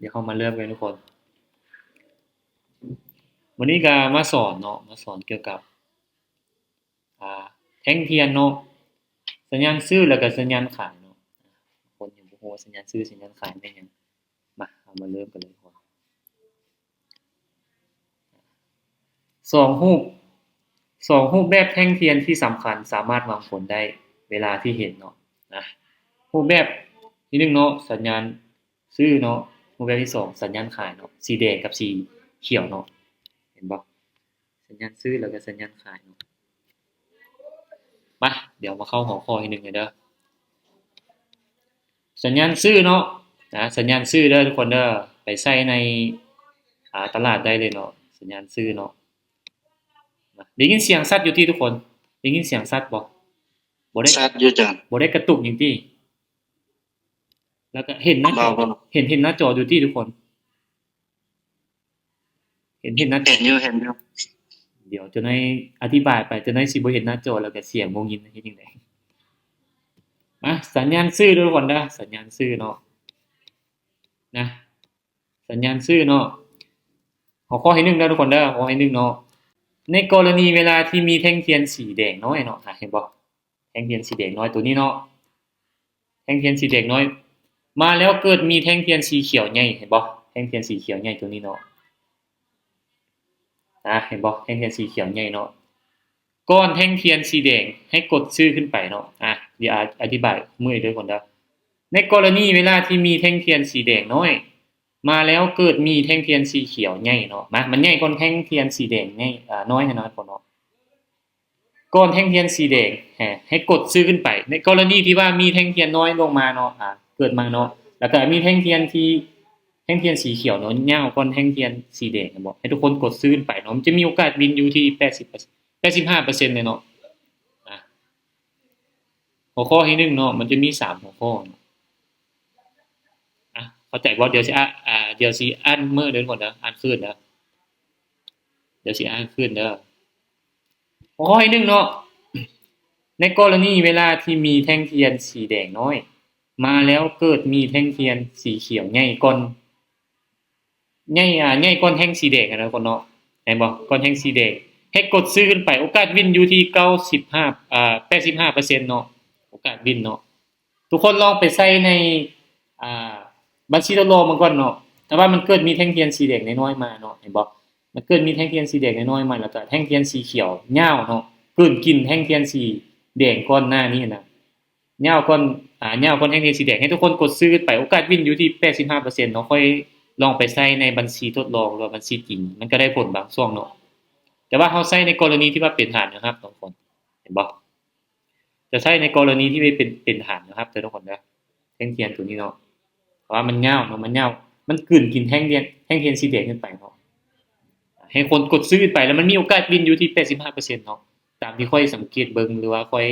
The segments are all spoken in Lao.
ດຽວເຮົາມາເລີ່ມກັນທຸກຄົນ. ມື້ນີ້ກໍມາສອນເນາະ, ມາສອນກ່ຽວກັບ ອ່າ ແທ່ງທຽນເນາະ, ສັນຍານຊື້ ແລ້ວກໍສັນຍານຂາຍເນາະ. ຄົນຍັງບໍ່ຮູ້ວ່າສັນຍານຊື້ ສັນຍານຂາຍແມ່ນຫຍັງ. ມາ ເຮົາມາເລີ່ມກັນເລີຍທຸກຄົນ. ສອງຮູບ, ສອງຮູບແບບແທ່ງທຽນທີ່ສຳຄັນສາມາດຫວັງຜົນໄດ້ເວລາທີ່ເຫັນເນາະ. ນະ ຮູບແບບທີໜຶ່ງເນາະ, ສັນຍານຊື້ເນາະ. ຮູບແບບທີສອງ ສັນຍານຂາຍເນາະ, ສີແດງກັບສີຂຽວເນາະ. ເຫັນບໍ່? ສັນຍານຊື້ ແລ້ວກໍສັນຍານຂາຍເນາະ. ມາ ດຽວມາເຂົ້າຫົວຂໍ້ທີໜຶ່ງເດີ. ສັນຍານຊື້ເນາະ, ນະ ສັນຍານຊື້ເດີທຸກຄົນເດີ, ໄປໃຊ້ໃນ ອ່າ ຕະຫຼາດໄດ້ເລີຍເນາະ, ສັນຍານຊື້ເນາະ. ນະ ໄດ້ຍິນສຽງຊັດຢູ່ຕິທຸກຄົນ? ໄດ້ຍິນສຽງຊັດບໍ່? ບໍ່ໄດ້ ຊັດຢູ່ຈ້ະ. ບໍ່ໄດ້ກະຕຸກຫຍັງຕິ? ແລ້ວກໍເຫັນໜ້າຈໍ ບໍ່ ບໍ່ ເຫັນ ເຫັນໜ້າຈໍຢູ່ຕິທຸກຄົນ? ເຫັນ ເຫັນໜ້າ ເຫັນຢູ່ ເຫັນຢູ່. ດຽວຈະໄດ້ອະທິບາຍໄປ, ຈະໄດ້ຊິບໍ່ເຫັນໜ້າຈໍ ແລ້ວກໍສຽງບໍ່ຍິນ ເຮັດຈັ່ງໃດ? ມາ ສັນຍານຊື້ເດີທຸກຄົນເດີ, ສັນຍານຊື້ເນາະ. ນະ ສັນຍານຊື້ເນາະ. ຫົວຂໍ້ທີໜຶ່ງເດີທຸກຄົນເດີ, ຫົວຂໍ້ທີໜຶ່ງເນາະ. ໃນກໍລະນີເວລາທີ່ມີແທ່ງທຽນສີແດງນ້ອຍເນາະ, ເຫັນບໍ່? ແທ່ງທຽນສີແດງນ້ອຍຕົວນີ້ເນາະ, ແທ່ງທຽນສີແດງນ້ອຍ ມາແລ້ວເກີດມີແທ່ງທຽນສີຂຽວໃຫຍ່, ເຫັນບໍ່? ແທ່ງທຽນສີຂຽວໃຫຍ່ຕົວນີ້ເນາະ. ນະ ເຫັນບໍ່? ແທ່ງທຽນສີຂຽວໃຫຍ່ເນາະ. ກ່ອນແທ່ງທຽນສີແດງ ໃຫ້ກົດຊື້ຂຶ້ນໄປເນາະ. ອາ ດຽວອາ ອະທິບາຍມື້ເດີທຸກຄົນເດີ. ໃນກໍລະນີເວລາທີ່ມີແທ່ງທຽນສີແດງນ້ອຍ ມາແລ້ວເກີດມີແທ່ງທຽນສີຂຽວໃຫຍ່ເນາະ, ມາ ມັນໃຫຍ່ກ່ອນແທ່ງທຽນສີແດງໃຫຍ່ ອາ ນ້ອຍຫັ້ນເນາະ ເນາະ. ກ່ອນແທ່ງທຽນສີແດງ ໃຫ້ ໃຫ້ກົດຊື້ຂຶ້ນໄປ. ໃນກໍລະນີທີ່ວ່າມີແທ່ງທຽນນ້ອຍລົງມາເນາະ, ອາ ເກີດມາເນາະ, ແລ້ວກໍມີແທ່ງທຽນທີ່ ແທ່ງທຽນສີຂຽວເນາະ ຍາວກ່ອນແທ່ງທຽນສີແດງ ເຫັນບໍ່? ໃຫ້ທຸກຄົນກົດຊື້ຂຶ້ນໄປເນາະ, ມັນຈະມີໂອກາດວິນຢູ່ທີ່ແປດສິບ ແປດສິບຫ້າເປີເຊັນເລີຍເນາະ. ນະ ຫົວຂໍ້ທີໜຶ່ງເນາະ, ມັນຈະມີສາມຫົວຂໍ້ເນາະ. ອາ ເຂົ້າໃຈບໍ່? ດຽວຊິ ອາ ອາ ດຽວຊິອ່ານເໝີເດີທຸກຄົນເດີ, ອ່ານຄືນເດີ. ດຽວຊິອ່ານຄືນເດີ. ຂໍ້ທີໜຶ່ງເນາະ, ໃນກໍລະນີເວລາທີ່ມີແທ່ງທຽນສີແດງນ້ອຍ ມາແລ້ວເກີດມີແທ່ງທຽນສີຂຽວໃຫຍ່ກ່ອນ ໃຫຍ່ ອາ ໃຫຍ່ກ່ອນແທ່ງສີແດງຫັ້ນນະທຸກຄົນເນາະ, ເຫັນບໍ່? ກ່ອນແທ່ງສີແດງ ໃຫ້ກົດຊື້ຂຶ້ນໄປ, ໂອກາດວິນຢູ່ທີ່ເກົ້າສິບຫ້າ ອາ ແປດສິບຫ້າເປີເຊັນເນາະ, ໂອກາດວິນເນາະ. ທຸກຄົນລອງໄປໃສ່ໃນ ອ່າ ບັນຊີທົດລອງເບິ່ງກ່ອນເນາະ. ຖ້າວ່າມັນເກີດມີແທ່ງທຽນສີແດງນ້ອຍໆມາເນາະ, ເຫັນບໍ່? ມັນເກີດມີແທ່ງທຽນສີແດງນ້ອຍໆມາ ແລ້ວກໍແທ່ງທຽນສີຂຽວຍາວເນາະ ກືນກິນແທ່ງທຽນສີແດງກ່ອນໜ້ານີ້ນະ, ຍາວກ່ອນ ອ່າ ຍາວກ່ອນແທ່ງທຽນສີແດງ, ໃຫ້ທຸກຄົນກົດຊື້ໄປ, ໂອກາດວິນຢູ່ທີ່ແປດສິບຫ້າເປີເຊັນເນາະ. ຂ້ອຍລອງໄປໃສ່ໃນບັນຊີທົດລອງ ຫຼືວ່າບັນຊີຈິງ ມັນກໍໄດ້ຜົນບາງຊ່ວງເນາະ, ແຕ່ວ່າເຮົາໃຊ້ໃນກໍລະນີທີ່ວ່າເປັນຖານແນວຮັບເນາະທຸກຄົນ, ເຫັນບໍ່? ຈະໃຊ້ໃນກໍລະນີທີ່ເປັນ ເປັນຖານແນວຮັບເດີທຸກຄົນເດີ, ແທ່ງທຽນຕົວນີ້ເນາະ. ເພາະວ່າມັນຍາວເນາະ, ມັນຍາວ ມັນກືນກິນແທ່ງທຽນ ແທ່ງທຽນສີແດງຂຶ້ນໄປເນາະ. ໃຫ້ຄົນກົດຊື້ໄປ ແລ້ວມັນມີໂອກາດວິນຢູ່ທີ່ແປດສິບຫ້າເປີເຊັນເນາະ, ຕາມທີ່ຂ້ອຍສັງເກດເບິ່ງ ຫຼືວ່າຂ້ອຍ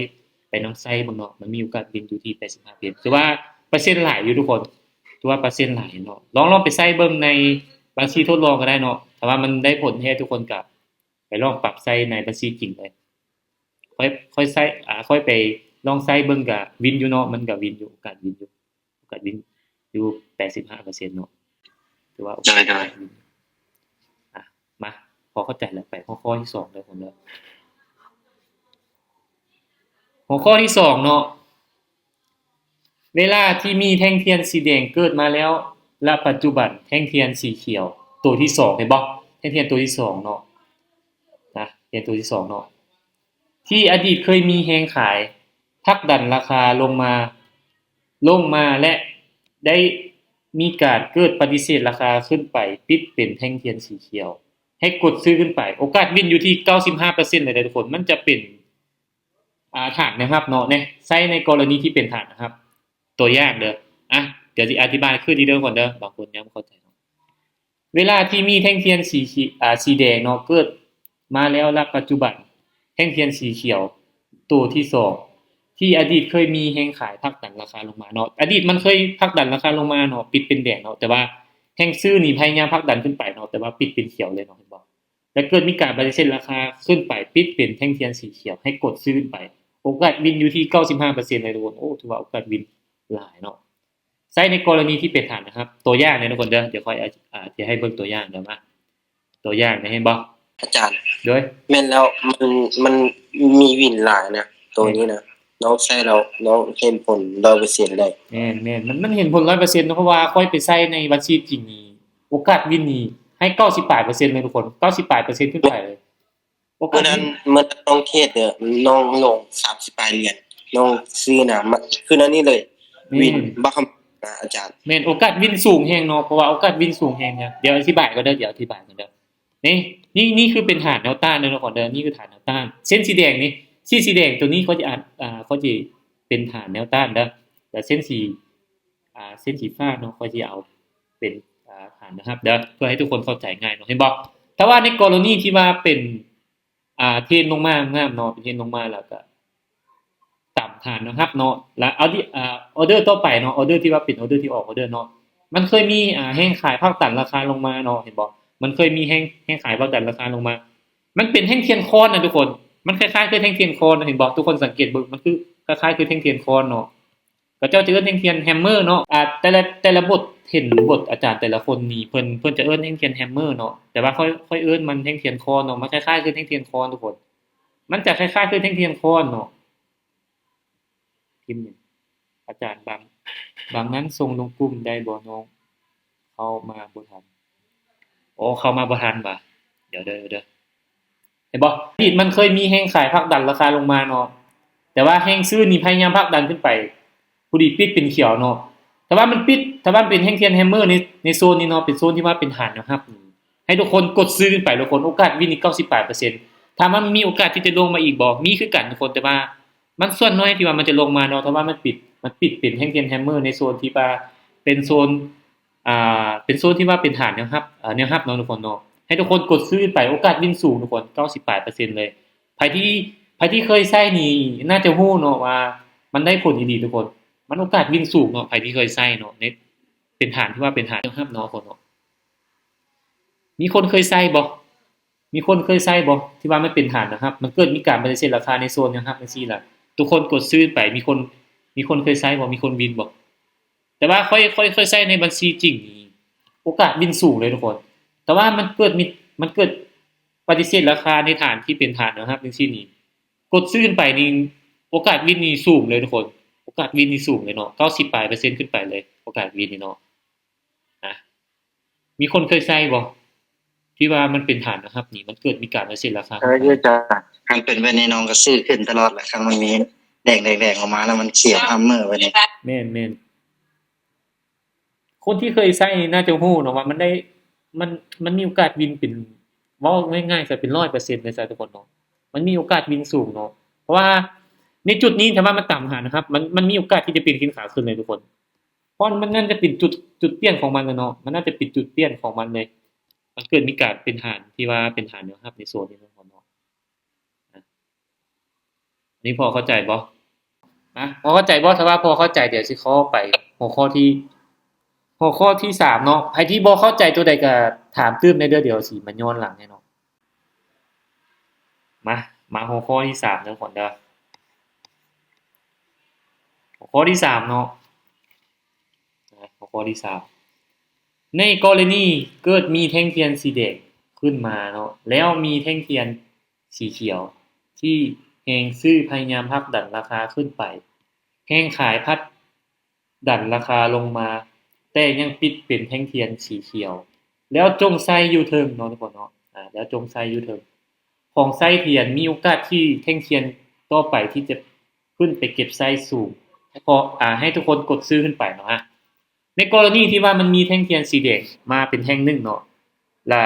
ໄປນຳໃຊ້ເບິ່ງເນາະ, ມັນມີໂອກາດວິນຢູ່ທີ່ແປດສິບຫ້າເປີເຊັນ. ຖືວ່າເປີເຊັນຫຼາຍຢູ່ທຸກຄົນ, ຖືວ່າເປີເຊັນຫຼາຍເນາະ. ລອງ ລອງໄປໃຊ້ເບິ່ງໃນບັນຊີທົດລອງກໍໄດ້ເນາະ, ຖ້າວ່າມັນໄດ້ຜົນແທ້ ທຸກຄົນກໍໄປລອງປັບໃຊ້ໃນບັນຊີຈິງເລີຍ. ຂ້ອຍ ຂ້ອຍໃຊ້ ອ່າ ຂ້ອຍໄປລອງໃຊ້ເບິ່ງ ກະວິນຢູ່ເນາະ, ມັນກະວິນຢູ່ ໂອກາດວິນຢູ່ ໂອກາດວິນຢູ່ແປດສິບຫ້າເປີເຊັນເນາະ, ຖືວ່າໂອກາດວິນ. ອ່ະ ມາ ພໍເຂົ້າໃຈແລ້ວ, ໄປຫົວຂໍ້ທີສອງເດີ ເດີ. ຫົວຂໍ້ທີສອງເນາະ, ເວລາທີ່ມີແທ່ງທຽນສີແດງເກີດມາແລ້ວ ແລະ ປັດຈຸບັນແທ່ງທຽນສີຂຽວໂຕທີສອງ ເຫັນບໍ່? ແທ່ງທຽນໂຕທີສອງເນາະ, ນະ ແທ່ງທຽນໂຕທີສອງເນາະ ທີ່ອະດີດເຄີຍມີແຮງຂາຍຜັກດັນລາຄາລົງມາ ລົງມາ ແລະ ໄດ້ມີການເກີດປະຕິເສດລາຄາຂຶ້ນໄປ ປິດເປັນແທ່ງທຽນສີຂຽວ ໃຫ້ກົດຊື້ຂຶ້ນໄປ. ໂອກາດວິນຢູ່ທີ່ເກົ້າສິບຫ້າເປີເຊັນເລີຍເດີທຸກຄົນ. ມັນຈະເປັນ ອ່າ ຖານແນວຮັບເນາະ, ໃນ ໃຊ້ໃນກໍລະນີທີ່ເປັນຖານແນວຮັບ. ຕົວຢ່າງເດີ, ອ່ະ ດຽວຊິອະທິບາຍຄືນອີກເດີທຸກຄົນເດີ, ບາງຄົນຍັງບໍ່ເຂົ້າໃຈເນາະ. ເວລາທີ່ມີແທ່ງທຽນສີຂຽວ ອ່າ ສີແດງເນາະ ເກີດມາແລ້ວ ແລະ ປັດຈຸບັນແທ່ງທຽນສີຂຽວໂຕທີສອງ ທີ່ອະດີດເຄີຍມີແຮງຂາຍຜັກດັນລາຄາລົງມາເນາະ, ອະດີດມັນເຄີຍຜັກດັນລາຄາລົງມາເນາະ ປິດເປັນແດງເນາະ, ແຕ່ວ່າແຮງຊື້ນີ້ພະຍາຍາມຜັກດັນຂຶ້ນໄປເນາະ ແຕ່ວ່າປິດເປັນຂຽວເລີຍເນາະ, ເຫັນບໍ່? ແລະ ເກີດມີການປະຕິເສດລາຄາຂຶ້ນໄປ ປິດເປັນແທ່ງທຽນສີຂຽວ ໃຫ້ກົດຊື້ຂຶ້ນໄປ. ໂອກາດວິນຢູ່ທີ່ເກົ້າສິບຫ້າເປີເຊັນເລີຍທຸກຄົນ. ໂອ້ ຖືວ່າໂອກາດວິນຫຼາຍເນາະ. ໃຊ້ໃນກໍລະນີທີ່ເປັນຖານແນວຮັບ. ຕົວຢ່າງເດີທຸກຄົນເດີ, ດຽວຂ້ອຍ ອາ ຈະໃຫ້ເບິ່ງຕົວຢ່າງເດີມາ. ຕົວຢ່າງນະ ເຫັນບໍ່ອາຈານ? ໂດຍ ແມ່ນແລ້ວ ມັນ ມັນມີວິນຫຼາຍນະ ໂຕນີ້ນະ ນ້ອງໃຊ້ແລ້ວນ້ອງເຫັນຜົນຮ້ອຍເປີເຊັນເລີຍ. ແມ່ນໆ ມັນ ມັນເຫັນຜົນຮ້ອຍເປີເຊັນເນາະ ເພາະວ່າຂ້ອຍໄປໃຊ້ໃນບັນຊີຈິງນີ້ ໂອກາດວິນນີ້ໃຫ້ເກົ້າສິບປາຍເປີເຊັນເລີຍທຸກຄົນ ເກົ້າສິບປາຍເປີເຊັນຂຶ້ນໄປເລີຍ. ໂອກາດວິນ ມື້ນັ້ນນ້ອງເທຣດເດີ ນ້ອງລົງສາມສິບປາຍຫຼຽນ ນ້ອງຊື້ນະ ຄືນັ້ນນີ້ເລີຍ ວິນ ບໍ່ຄຳນາອາຈານ. ແມ່ນ ໂອກາດວິນສູງແຮງເນາະ ເພາະວ່າໂອກາດວິນສູງແຮງນະ. ດຽວອະທິບາຍກ່ອນເດີ ດຽວອະທິບາຍກ່ອນເດີ. ນີ້ ນີ້ ນີ້ຄືເປັນຖານແນວຕ້ານເດີທຸກຄົນເດີ ນີ້ຄືຖານແນວຕ້ານ. ເສັ້ນສີແດງນີ້ ສີ ສີແດງໂຕນີ້ຂ້ອຍຈະ ອາ ອາ ຂ້ອຍຈະເປັນຖານແນວຕ້ານເດີ ແລະເສັ້ນສີ ອາ ເສັ້ນສີຟ້າເນາະ ຂ້ອຍຈະເອົາເປັນ ອາ ຖານແນວຮັບເດີ ເພື່ອໃຫ້ທຸກຄົນເຂົ້າໃຈງ່າຍເນາະ ເຫັນບໍ່? ແຕ່ວ່າໃນກໍລະນີທີ່ວ່າເປັນ ອາ ເທຣນລົງມາງາມເນາະ ເທຣນລົງມາແລ້ວກໍ ຕາມຖານແນວຮັບເນາະ ແລ້ວເອົາ ອາ ອໍເດີຕໍ່ໄປເນາະ ອໍເດີທີ່ວ່າເປັນອໍເດີທີ່ອອກອໍເດີເນາະ ມັນເຄີຍມີ ອາ ແຮງຂາຍຜັກດັນລາຄາລົງມາເນາະ ເຫັນບໍ່? ມັນເຄີຍມີແຮງ ແຮງຂາຍຜັກດັນລາຄາລົງມາ ມັນເປັນແທ່ງທຽນຄອນນະທຸກຄົນ ມັນຄ້າຍໆຄືແທ່ງທຽນຄອນນະ ເຫັນບໍ່? ທຸກຄົນສັງເກດເບິ່ງ ມັນຄືຄ້າຍໆຄືແທ່ງທຽນຄອນເນາະ ເຂົາເຈົ້າຈະເອີ້ນແທ່ງທຽນແຮມເມີເນາະ ອາ ແຕ່ລະ ແຕ່ລະບົດ ເຫັນບົດອາຈານແຕ່ລະຄົນນີ້ ເພິ່ນ ເພິ່ນຈະເອີ້ນແທ່ງທຽນແຮມເມີເນາະ ແຕ່ວ່າຂ້ອຍ ຂ້ອຍເອີ້ນມັນແທ່ງທຽນຄອນເນາະ ມັນຄ້າຍໆຄືແທ່ງທຽນຄອນທຸກຄົນ ມັນຈະຄ້າຍໆຄືແທ່ງທຽນຄອນເນາະ. ພິມຫຍັງ? ອາຈານບາງ ບາງນັ້ນສົ່ງລົງກຸ່ມໄດ້ບໍ່ນ້ອງ? ເຂົ້າມາບໍ່ທັນ. ໂອ້ ເຂົ້າມາບໍ່ທັນຫວາ? ດຽວເດີ ດຽວເດີ. ເຫັນບໍ່? ອະດີດມັນເຄີຍມີແຮງຂາຍຜັກດັນລາຄາລົງມາເນາະ ແຕ່ວ່າແຮງຊື້ນີ້ພະຍາຍາມຜັກດັນຂຶ້ນໄປ ພໍດີປິດເປັນຂຽວເນາະ ແຕ່ວ່າມັນປິດ ຖ້າວ່າເປັນແທ່ງທຽນແຮມເມີໃນ ໃນໂຊນນີ້ເນາະ ເປັນໂຊນທີ່ວ່າເປັນຖານແນວຮັບນີ້ ໃຫ້ທຸກຄົນກົດຊື້ຂຶ້ນໄປທຸກຄົນ ໂອກາດວິນນີ້ເກົ້າສິບປາຍເປີເຊັນ. ຖາມວ່າມັນມີໂອກາດທີ່ຈະລົງມາອີກບໍ່? ມີຄືກັນທຸກຄົນ ແຕ່ວ່າ ມັນສ່ວນໜ້ອຍທີ່ວ່າມັນຈະລົງມາເນາະ ຖ້າວ່າມັນປິດ ມັນປິດເປັນແທ່ງທຽນແຮມເມີໃນໂຊນທີ່ວ່າເປັນໂຊນ ອ່າ ເປັນໂຊນທີ່ວ່າເປັນຖານແນວຮັບ ເອີ ແນວຮັບເນາະທຸກຄົນເນາະ ໃຫ້ທຸກຄົນກົດຊື້ໄປ ໂອກາດວິນສູງທຸກຄົນ ເກົ້າສິບປາຍເປີເຊັນເລີຍ. ໃຜທີ່ ໃຜທີ່ເຄີຍໃຊ້ນີ້ໜ້າຈະຮູ້ເນາະວ່າມັນໄດ້ຜົນອີ່ຫຼີທຸກຄົນ ມັນໂອກາດວິນສູງເນາະ ໃຜທີ່ເຄີຍໃຊ້ເນາະ ໃນ ເປັນຖານທີ່ວ່າເປັນຖານແນວຮັບເນາະທຸກຄົນເນາະ. ມີຄົນເຄີຍໃຊ້ບໍ່? ມີຄົນເຄີຍໃຊ້ບໍ່ ທີ່ວ່າມັນເປັນຖານແນວຮັບ ມັນເກີດມີການປະຕິເສດລາຄາໃນໂຊນແນວຮັບຈັ່ງຊີ້ລະ ທຸກຄົນກົດຊື້ໄປ ມີຄົນ ມີຄົນເຄີຍໃຊ້ບໍ່? ມີຄົນວິນບໍ່? ແຕ່ວ່າຂ້ອຍ ຂ້ອຍເຄີຍໃຊ້ໃນບັນຊີຈິງນີ້ ໂອກາດວິນສູງເລີຍທຸກຄົນ ແຕ່ວ່າມັນເກີດມີ ມັນເກີດປະຕິເສດລາຄາໃນຖານທີ່ເປັນຖານແນວຮັບຈັ່ງຊີ້ນີ້ ກົດຊື້ຂຶ້ນໄປນີ້ ໂອກາດວິນນີ້ສູງເລີຍທຸກຄົນ ໂອກາດວິນນີ້ສູງເລີຍເນາະ ເກົ້າສິບປາຍເປີເຊັນຂຶ້ນໄປເລີຍ ໂອກາດວິນນີ້ເນາະ. ນະ ມີຄົນເຄີຍໃຊ້ບໍ່ ທີ່ວ່າມັນເປັນຖານແນວຮັບນີ້ ມັນເກີດມີການປະຕິເສດລາຄາ? ເອີ ຢູ່ຈ້າ ຄັນເປັນແບບນີ້ນ້ອງກໍຊື້ຂຶ້ນຕະຫຼອດແຫຼະ ຄັນມັນມີແດງໆອອກມາແລ້ວມັນຂຽວຫ້າມເມີໄວ້ນີ້. ແມ່ນໆ ຄົນທີ່ເຄີຍໃຊ້ນີ້ໜ້າຈະຮູ້ເນາະວ່າມັນໄດ້ ມັນ ມັນມີໂອກາດວິນເປັນ ເວົ້າງ່າຍໆ ກໍເປັນຮ້ອຍເປີເຊັນເລີຍຊະທຸກຄົນເນາະ ມັນມີໂອກາດວິນສູງເນາະ ເພາະວ່າໃນຈຸດນີ້ຖ້າວ່າມັນຕາມຫານະຄັບ ມັນ ມັນມີໂອກາດທີ່ຈະເປັນຂຶ້ນຂາຂຶ້ນເລີຍທຸກຄົນ. ເພາະມັນໜ້າຈະເປັນຈຸດ ຈຸດປ່ຽນຂອງມັນແຫຼະເນາະ ມັນໜ້າຈະເປັນຈຸດປ່ຽນຂອງມັນເລີຍ ມັນເກີດມີການເປັນຖານທີ່ວ່າເປັນຖານແນວຮັບໃນໂຊນນີ້ເນາະ. ອັນນີ້ພໍເຂົ້າໃຈບໍ່? ອະ ພໍເຂົ້າໃຈບໍ່? ຖ້າວ່າພໍເຂົ້າໃຈ ດຽວຊິເຂົ້າໄປຫົວຂໍ້ທີ່ ຫົວຂໍ້ທີ່ສາມເນາະ ໃຜທີ່ບໍ່ເຂົ້າໃຈຕົວໃດກໍຖາມຕື່ມໄດ້ເດີ ດຽວຊິມາຍ້ອນຫຼັງໃຫ້ເນາະ. ມາ ມາຫົວຂໍ້ທີ່ສາມເດີທຸກຄົນເດີ ຫົວຂໍ້ທີ່ສາມເນາະ ຫົວຂໍ້ທີ່ສາມ ໃນກໍລະນີເກີດມີແທ່ງທຽນສີແດງຂຶ້ນມາເນາະ ແລ້ວມີແທ່ງທຽນສີຂຽວທີ່ແຮງຊື້ພະຍາຍາມຜັກດັນລາຄາຂຶ້ນໄປ ແຮງຂາຍຜັກດັນລາຄາລົງມາ ແຕ່ຍັງປິດເປັນແທ່ງທຽນສີຂຽວ ແລ້ວຈົ່ງໃສ່ຢູ່ເທິງເນາະທຸກຄົນເນາະ ອາ ແລ້ວຈົ່ງໃສ່ຢູ່ເທິງ ຂອງໃສ່ທຽນ ມີໂອກາດທີ່ແທ່ງທຽນຕໍ່ໄປທີ່ຈະຂຶ້ນໄປເກັບໃສ່ສູງ ໃຫ້ ອາ ໃຫ້ທຸກຄົນກົດຊື້ຂຶ້ນໄປເນາະ. ໃນກໍລະນີທີ່ວ່າມັນມີແທ່ງທຽນສີແດງມາເປັນແທ່ງໜຶ່ງເນາະ ລະ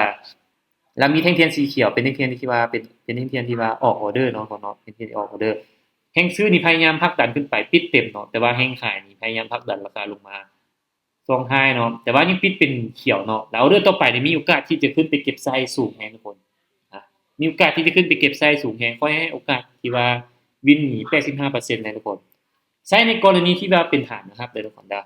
ລະມີແທ່ງທຽນສີຂຽວ ເປັນແທ່ງທຽນທີ່ວ່າເປັນ ເປັນແທ່ງທຽນທີ່ວ່າອອກອໍເດີເນາະ ເນາະ ເປັນແທ່ງທຽນອອກອໍເດີ ແຮງຊື້ນີ້ພະຍາຍາມຜັກດັນຂຶ້ນໄປ ປິດເຕັມເນາະ ແຕ່ວ່າແຮງຂາຍນີ້ພະຍາຍາມຜັກດັນລາຄາລົງມາ ຊ່ວງທ້າຍເນາະ ແຕ່ວ່າຍັງປິດເປັນຂຽວເນາະ ແລ້ວເດີຕໍ່ໄປນີ້ມີໂອກາດທີ່ຈະຂຶ້ນໄປເກັບໃສ່ສູງແຮງທຸກຄົນ ອາ ມີໂອກາດທີ່ຈະຂຶ້ນໄປເກັບໃສ່ສູງແຮງ ຂ້ອຍໃຫ້ໂອກາດທີ່ວ່າວິນນີ້ແປດສິບຫ້າເປີເຊັນເລີຍທຸກຄົນ. ໃຊ້ໃນກໍລະນີທີ່ວ່າເປັນຖານແນວຮັບເດີທຸກຄົນເດີ ອາ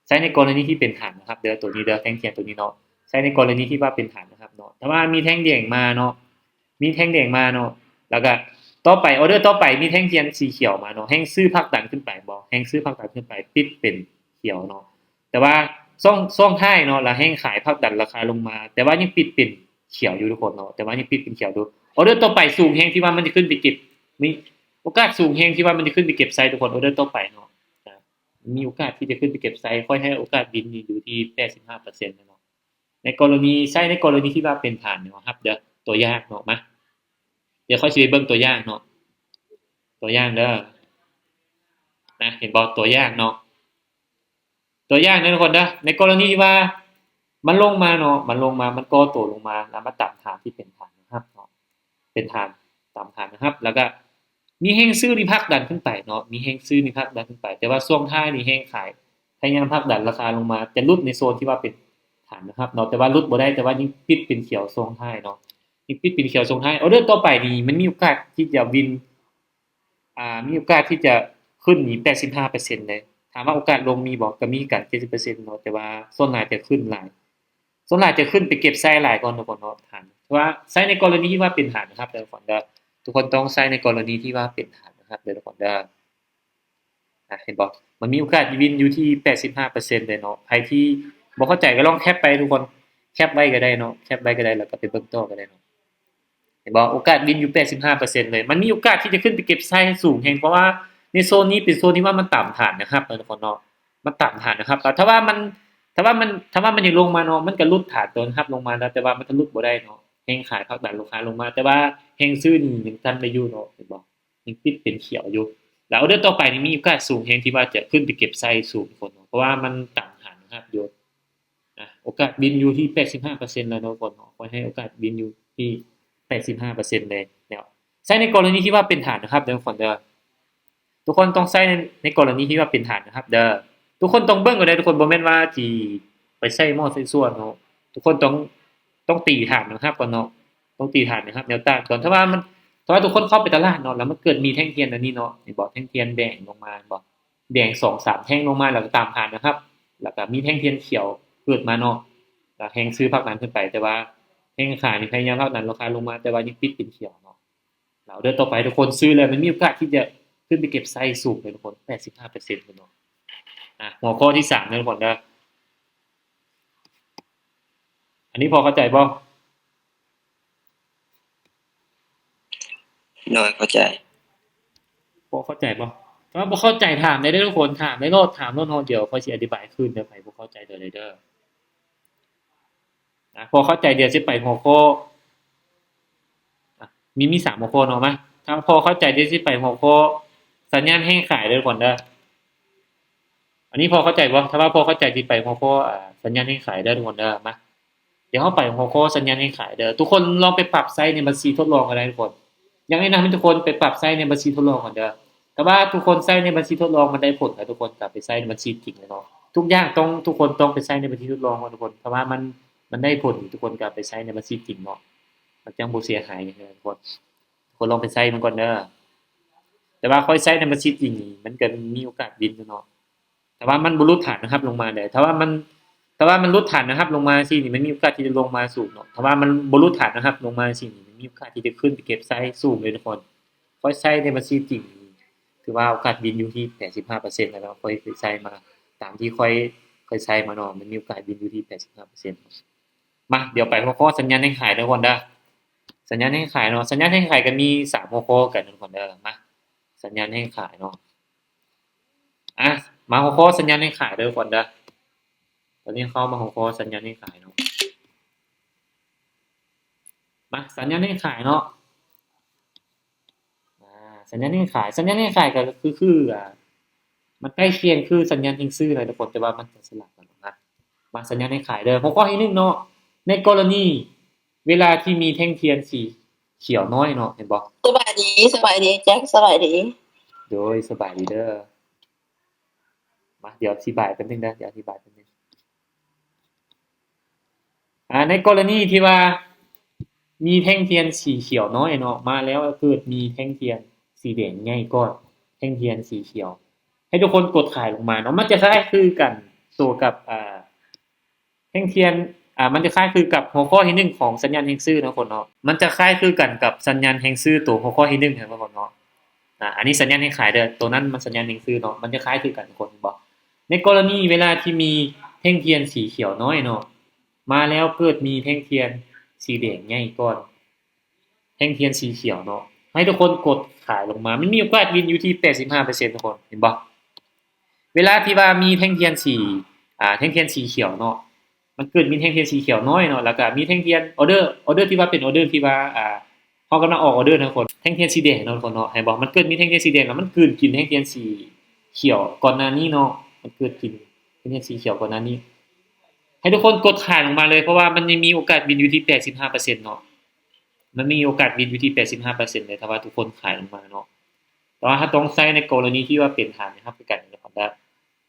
ໃຊ້ໃນກໍລະນີທີ່ເປັນຖານແນວຮັບເດີ ໂຕນີ້ເດີ ແທ່ງທຽນໂຕນີ້ເນາະ ໃຊ້ໃນກໍລະນີທີ່ວ່າເປັນຖານແນວຮັບເນາະ ແຕ່ວ່າມີແທ່ງແດງມາເນາະ ມີແທ່ງແດງມາເນາະ ແລ້ວກະ ຕໍ່ໄປ ອໍເດີຕໍ່ໄປມີແທ່ງທຽນສີຂຽວມາເນາະ, ແຮງຊື້ຜັກດັນຂຶ້ນໄປບໍ່? ແຮງຊື້ຜັກດັນຂຶ້ນໄປ ປິດເປັນຂຽວເນາະ, ແຕ່ວ່າຊ່ວງ ຊ່ວງທ້າຍເນາະ ລະແຮງຂາຍຜັກດັນລາຄາລົງມາ, ແຕ່ວ່າຍັງປິດເປັນຂຽວຢູ່ທຸກຄົນເນາະ, ແຕ່ວ່າຍັງປິດເປັນຂຽວຢູ່. ອໍເດີຕໍ່ໄປສູງແຮງທີ່ວ່າມັນຈະຂຶ້ນໄປເກັບ ມີໂອກາດສູງແຮງທີ່ວ່າມັນຈະຂຶ້ນໄປເກັບໄຊທຸກຄົນ. ອໍເດີຕໍ່ໄປເນາະ ມີໂອກາດທີ່ຈະຂຶ້ນໄປເກັບໄຊ, ຂ້ອຍໃຫ້ໂອກາດວິນນີ້ຢູ່ທີ່ແປດສິບຫ້າເປີເຊັນເນາະ. ໃນກໍລະນີ ໃຊ້ໃນກໍລະນີທີ່ວ່າເປັນຖານແນວຮັບເດີ, ຕົວຢ່າງເນາະ ມາ ດຽວຂ້ອຍຊິໄປເບິ່ງຕົວຢ່າງເນາະ, ຕົວຢ່າງເດີ ນະ ເຫັນບໍ່? ຕົວຢ່າງເນາະ, ຕົວຢ່າງເດີທຸກຄົນເດີ. ໃນກໍລະນີທີ່ວ່າມັນລົງມາເນາະ, ມັນລົງມາ ມັນກໍ່ໂຕລົງມາ ແລ້ວມາຕາມຖານທີ່ເປັນຖານແນວຮັບເນາະ, ເປັນຖານ ຕາມຖານແນວຮັບ ແລ້ວກະມີແຮງຊື້ນີ້ຜັກດັນຂຶ້ນໄປເນາະ, ມີແຮງຊື້ນີ້ຜັກດັນຂຶ້ນໄປ, ແຕ່ວ່າຊ່ວງທ້າຍນີ້ແຮງຂາຍພະຍາຍາມຜັກດັນລາຄາລົງມາ, ຈະຫຼຸດໃນໂຊນທີ່ວ່າເປັນຖານແນວຮັບເນາະ, ແຕ່ວ່າຫຼຸດບໍ່ໄດ້, ແຕ່ວ່າຍັງປິດເປັນຂຽວຊ່ວງທ້າຍເນາະ, ຍັງປິດເປັນຂຽວຊ່ວງທ້າຍ. ອໍເດີຕໍ່ໄປນີ້ມັນມີໂອກາດທີ່ຈະວິນ ອ່າ ມີໂອກາດທີ່ຈະຂຶ້ນນີ້ແປດສິບຫ້າເປີເຊັນເດ້. ຖາມວ່າໂອກາດລົງມີບໍ່? ກໍມີຄືກັນເຈັດສິບເປີເຊັນເນາະ, ແຕ່ວ່າສ່ວນຫຼາຍຈະຂຶ້ນຫຼາຍ ສ່ວນຫຼາຍຈະຂຶ້ນໄປເກັບໄຊຫຼາຍກ່ອນທຸກຄົນເນາະ, ຖານ ເພາະວ່າໃຊ້ໃນກໍລະນີທີ່ວ່າເປັນຖານແນວຮັບເດີທຸກຄົນເດີ. ທຸກຄົນຕ້ອງໃຊ້ໃນກໍລະນີທີ່ວ່າເປັນຖານແນວຮັບເດີທຸກຄົນເດີ. ອ່າ ເຫັນບໍ່? ມັນມີໂອກາດວິນຢູ່ທີ່ແປດສິບຫ້າເປີເຊັນເລີຍເນາະ. ໃຜທີ່ບໍ່ເຂົ້າໃຈກໍລອງແຄບໄປທຸກຄົນ, ແຄບໄວ້ກໍໄດ້ເນາະ, ແຄບໄວ້ກໍໄດ້ ແລ້ວກໍໄປເບິ່ງຕໍ່ກໍໄດ້ເນາະ. ເຫັນບໍ່? ໂອກາດວິນຢູ່ແປດສິບຫ້າເປີເຊັນເລີຍ. ມັນມີໂອກາດທີ່ຈະຂຶ້ນໄປເກັບໄຊໃຫ້ສູງແຮງ, ເພາະວ່າໃນໂຊນນີ້ເປັນໂຊນທີ່ວ່າມັນຕາມຖານແນວຮັບເນາະທຸກຄົນເນາະ, ມັນຕາມຖານແນວຮັບ. ແລ້ວຖ້າວ່າມັນ ຖ້າວ່າມັນ ຖ້າວ່າມັນຢາກລົງມາເນາະ, ມັນກໍຫຼຸດຖານຕົວແນວຮັບລົງມາແລ້ວ, ແຕ່ວ່າມັນກໍຫຼຸດບໍ່ໄດ້ເນາະ. ແຮງຂາຍຜັກດັນລູກຄ້າລົງມາ, ແຕ່ວ່າແຮງຊື້ນີ້ຍັງກັນໄດ້ຢູ່ເນາະ, ເຫັນບໍ່? ຍັງປິດເປັນຂຽວຢູ່. ແລ້ວອໍເດີຕໍ່ໄປນີ້ມີໂອກາດສູງແຮງທີ່ວ່າຈະຂຶ້ນໄປເກັບໄຊສູງທຸກຄົນເນາະ, ເພາະວ່າມັນຕາມຖານແນວຮັບຢູ່. ອ່ະ ໂອກາດວິນຢູ່ທີ່ແປດສິບຫ້າເປີເຊັນແລ້ວເນາະທຸກຄົນເນາະ, ຂ້ອຍໃຫ້ໂອກາດວິນຢູ່ທີ່ແປດສິບຫ້າເປີເຊັນເລີຍເນາະ. ໃຊ້ໃນກໍລະນີທີ່ວ່າເປັນຖານແນວຮັບເດີທຸກຄົນເດີ. ທຸກຄົນຕ້ອງໃຊ້ໃນ ໃນກໍລະນີທີ່ວ່າເປັນຖານແນວຮັບເດີ. ທຸກຄົນຕ້ອງເບິ່ງກໍໄດ້ທຸກຄົນ, ບໍ່ແມ່ນວ່າຊິໄປໃຊ້ໝໍ້ໃຊ້ຊົ່ວເນາະ. ທຸກຄົນຕ້ອງ ຕ້ອງຕີຖານແນວຮັບກ່ອນເນາະ, ຕ້ອງຕີຖານແນວຮັບແນວຕ້ານກ່ອນ. ຖ້າວ່າມັນ ຖ້າວ່າທຸກຄົນເຂົ້າໄປຕະຫຼາດເນາະ, ແລ້ວມັນເກີດມີແທ່ງທຽນອັນນີ້ເນາະ, ເຫັນບໍ່? ແທ່ງທຽນແດງລົງມາ ເຫັນບໍ່? ແດງສອງສາມແທ່ງລົງມາ ແລ້ວກໍຕາມຫານະຄັບ ແລ້ວກໍມີແທ່ງທຽນຂຽວເກີດມາເນາະ ແລ້ວແຮງຊື້ຜັກດັນຂຶ້ນໄປ ແຕ່ວ່າແຮງຂາຍນີ້ພະຍາຍາມຜັກດັນລາຄາລົງມາ ແຕ່ວ່າຍັງປິດເປັນຂຽວເນາະ. ແລ້ວເດີຕໍ່ໄປທຸກຄົນຊື້ແລ້ວມັນມີໂອກາດທີ່ຈະຂຶ້ນໄປເກັບໄຊສູງເລີຍທຸກຄົນ ແປດສິບຫ້າເປີເຊັນເລີຍເນາະ. ອ່າ ຫົວຂໍ້ທີສາມເດີທຸກຄົນເດີ ອັນນີ້ພໍເຂົ້າໃຈບໍ່? ໂດຍ ເຂົ້າໃຈ. ພໍເຂົ້າໃຈບໍ່? ຖ້າບໍ່ເຂົ້າໃຈຖາມໄດ້ເດີທຸກຄົນ ຖາມໄດ້ໂລດ ຖາມໂລດເນາະ ດຽວຂ້ອຍຊິອະທິບາຍຄືນເດີ ໃຜບໍ່ເຂົ້າໃຈໂດຍເດີ. ອ່າ ພໍເຂົ້າໃຈ ດຽວຊິໄປຫົວຂໍ້ ອ່າ ມີ ມີສາມຫົວຂໍ້ເນາະ ມາ ຖ້າພໍເຂົ້າໃຈ ດຽວຊິໄປຫົວຂໍ້ສັນຍານແຮງຂາຍເດີທຸກຄົນເດີ. ອັນນີ້ພໍເຂົ້າໃຈບໍ່? ຖ້າວ່າພໍເຂົ້າໃຈ ຊິໄປຫົວຂໍ້ ອ່າ ສັນຍານແຮງຂາຍເດີທຸກຄົນເດີ ມາ. ດຽວເຮົາໄປຫົວຂໍ້ສັນຍານແຮງຂາຍເດີ ທຸກຄົນລອງໄປປັບໃຊ້ໃນບັນຊີທົດລອງກໍໄດ້ທຸກຄົນ. ຢາກແນະນຳໃຫ້ທຸກຄົນໄປປັບໃຊ້ໃນບັນຊີທົດລອງກ່ອນເດີ ຖ້າວ່າທຸກຄົນໃຊ້ໃນບັນຊີທົດລອງມັນໄດ້ຜົນແລ້ວ ທຸກຄົນກໍໄປໃຊ້ໃນບັນຊີຈິງເລີຍເນາະ. ທຸກຢ່າງຕ້ອງ ທຸກຄົນຕ້ອງໄປໃຊ້ໃນບັນຊີທົດລອງກ່ອນທຸກຄົນ ຖ້າວ່າມັນ ມັນໄດ້ຜົນ ທຸກຄົນກໍໄປໃຊ້ໃນບັນຊີຈິງເນາະ ມັນຈັ່ງບໍ່ເສຍຫາຍຫຍັງເລີຍທຸກຄົນ. ທຸກຄົນລອງໄປໃຊ້ມັນກ່ອນເດີ ແຕ່ວ່າຂ້ອຍໃຊ້ໃນບັນຊີຈິງນີ້ ມັນກໍມີໂອກາດວິນຢູ່ເນາະ. ຖ້າວ່າມັນບໍ່ຫຼຸດຖານແນວຮັບລົງມາເດີ ຖ້າວ່າມັນ ຖ້າວ່າມັນຫຼຸດຖານແນວຮັບລົງມາຊີ້ນີ້ ມັນມີໂອກາດທີ່ຈະລົງມາສູງເນາະ ຖ້າວ່າມັນບໍ່ຫຼຸດຖານແນວຮັບລົງມາຊີ້ນີ້ ມັນມີໂອກາດທີ່ຈະຂຶ້ນໄປເກັບໄຊສູງເລີຍທຸກຄົນ. ຂ້ອຍໃຊ້ໃນບັນຊີຈິງນີ້ ຖືວ່າໂອກາດວິນຢູ່ທີ່ແປດສິບຫ້າເປີເຊັນແລ້ວເນາະ ຂ້ອຍເຄີຍໃຊ້ມາ ຕາມທີ່ຂ້ອຍເຄີຍໃຊ້ມາເນາະ ມັນມີໂອກາດວິນຢູ່ທີ່ແປດສິບຫ້າເປີເຊັນ. ມາ ດຽວໄປຫົວຂໍ້ສັນຍານແຮງຂາຍເດີທຸກຄົນເດີ ສັນຍານແຮງຂາຍເນາະ ສັນຍານແຮງຂາຍກໍມີສາມຫົວຂໍ້ຄືກັນທຸກຄົນເດີ ມາ ສັນຍານແຮງຂາຍເນາະ. ອ່ະ ມາຫົວຂໍ້ສັນຍານແຮງຂາຍເດີທຸກຄົນເດີ ຕອນນີ້ເຂົ້າມາຫົວຂໍ້ສັນຍານແຮງຂາຍເນາະ ມາ ສັນຍານແຮງຂາຍເນາະ ອ່າ ສັນຍານແຮງຂາຍ ສັນຍານແຮງຂາຍກໍຄື ຄື ອ່າ ມັນໃກ້ຄຽງຄືສັນຍານແຮງຊື້ນະທຸກຄົນ ແຕ່ວ່າມັນຈະສະຫຼັບກັນອອກມາ. ມາ ສັນຍານແຮງຂາຍເດີ ຫົວຂໍ້ທີໜຶ່ງເນາະ ໃນກໍລະນີ ເວລາທີ່ມີແທ່ງທຽນສີຂຽວນ້ອຍເນາະ ເຫັນບໍ່? ສະບາຍດີ ສະບາຍດີແຈັກ ສະບາຍດີ. ໂດຍ ສະບາຍດີເດີ ມາ ດຽວອະທິບາຍແປັບໜຶ່ງເດີ ດຽວອະທິບາຍແປັບໜຶ່ງ. ອ່າ ໃນກໍລະນີທີ່ວ່າມີແທ່ງທຽນສີຂຽວນ້ອຍເນາະ ມາແລ້ວເກີດມີແທ່ງທຽນສີແດງໃຫຍ່ກ່ອນແທ່ງທຽນສີຂຽວ ໃຫ້ທຸກຄົນກົດຂາຍລົງມາເນາະ ມັນຈະຄ້າຍຄືກັນໂຕກັບ ອ່າ ແທ່ງທຽນ ອ່າ ມັນຈະຄ້າຍຄືກັບຫົວຂໍ້ທີໜຶ່ງຂອງສັນຍານແຮງຊື້ເນາະທຸກຄົນເນາະ. ມັນຈະຄ້າຍຄືກັນກັບສັນຍານແຮງຊື້ໂຕຫົວຂໍ້ທີໜຶ່ງຫັ້ນເນາະທຸກຄົນເນາະ. ອ່າ ອັນນີ້ສັນຍານແຮງຂາຍເດີ ໂຕນັ້ນມັນສັນຍານແຮງຊື້ເນາະ. ມັນຈະຄ້າຍຄືກັນທຸກຄົນ ເຫັນບໍ່? ໃນກໍລະນີເວລາທີ່ມີແທ່ງທຽນສີຂຽວນ້ອຍເນາະ ມາແລ້ວເກີດມີແທ່ງທຽນສີແດງໃຫຍ່ກ່ອນ ແທ່ງທຽນສີຂຽວເນາະ ໃຫ້ທຸກຄົນກົດຂາຍລົງມາ ມັນມີໂອກາດວິນຢູ່ທີ່ແປດສິບຫ້າເປີເຊັນທຸກຄົນ ເຫັນບໍ່? ເວລາທີ່ວ່າມີແທ່ງທຽນສີ ອ່າ ແທ່ງທຽນສີຂຽວເນາະ ມັນເກີດມີແທ່ງທຽນສີຂຽວນ້ອຍເນາະ ແລ້ວກະມີແທ່ງທຽນອອເດີ ອອເດີທີ່ວ່າເປັນອອເດີທີ່ວ່າ ອ່າ ເຮົາກຳລັງອອກອອເດີນະທຸກຄົນ ແທ່ງທຽນສີແດງເນາະທຸກຄົນເນາະ ເຫັນບໍ່? ມັນເກີດມີແທ່ງທຽນສີແດງ ແລ້ວມັນກືນກິນແທ່ງທຽນສີຂຽວກ່ອນໜ້ານີ້ເນາະ ມັນເກີດກິນແທ່ງທຽນສີຂຽວກ່ອນໜ້ານີ້ ໃຫ້ທຸກຄົນກົດຂາຍລົງມາເລີຍ ເພາະວ່າມັນຍັງມີໂອກາດວິນຢູ່ທີ່ແປດສິບຫ້າເປີເຊັນເນາະ. ມັນມີໂອກາດວິນຢູ່ທີ່ແປດສິບຫ້າເປີເຊັນເລີຍ ຖ້າວ່າທຸກຄົນຂາຍລົງມາເນາະ. ແຕ່ວ່າເຮົາຕ້ອງໃຊ້ໃນກໍລະນີທີ່ວ່າເປັນຖານແນວຮັບຄືກັນເນາະ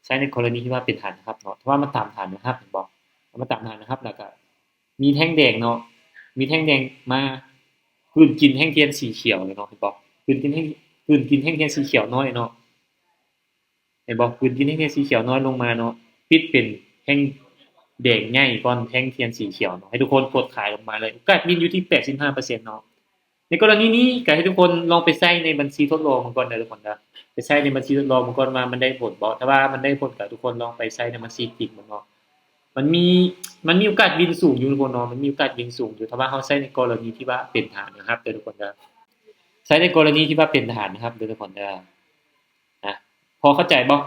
ໃຊ້ໃນກໍລະນີທີ່ວ່າເປັນຖານແນວຮັບເນາະ. ຖ້າວ່າມັນຕາມຖານແນວຮັບ ເຫັນບໍ່? ຖ້າມັນຕາມຖານແນວຮັບ ແລ້ວກະມີແທ່ງແດງເນາະ ມີແທ່ງແດງມາກືນກິນແທ່ງທຽນສີຂຽວເລີຍເນາະ ເຫັນບໍ່? ກືນກິນແທ່ງ ກືນກິນແທ່ງທຽນສີຂຽວນ້ອຍເນາະ. ເຫັນບໍ່? ປືນກິນແທ່ງທຽນສີຂຽວນ້ອຍລົງມາເນາະ ປິດເປັນແທ່ງແດງໃຫຍ່ກ່ອນແທ່ງທຽນສີຂຽວເນາະ ໃຫ້ທຸກຄົນກົດຂາຍລົງມາເລີຍ ໂອກາດວິນຢູ່ທີ່ແປດສິບຫ້າເປີເຊັນເນາະ. ໃນກໍລະນີນີ້ກໍໃຫ້ທຸກຄົນລອງໄປໃຊ້ໃນບັນຊີທົດລອງເບິ່ງກ່ອນເດີທຸກຄົນເດີ ໄປໃຊ້ໃນບັນຊີທົດລອງເບິ່ງກ່ອນວ່າມັນໄດ້ຜົນບໍ່ ຖ້າວ່າມັນໄດ້ຜົນກໍທຸກຄົນລອງໄປໃຊ້ໃນບັນຊີຈິງເບິ່ງເນາະ ມັນມີ ມັນມີໂອກາດວິນສູງຢູ່ທຸກຄົນເນາະ ມັນມີໂອກາດວິນສູງຢູ່ ຖ້າວ່າເຮົາໃຊ້ໃນກໍລະນີທີ່ວ່າເປັນຖານແນວຮັບເດີທຸກຄົນເດີ ໃຊ້ໃນກໍລະນີທີ່ວ່າເປັນຖານແນວຮັບເດີທຸກຄົນເດີ. ນະ ພໍເຂົ້າໃຈບໍ່?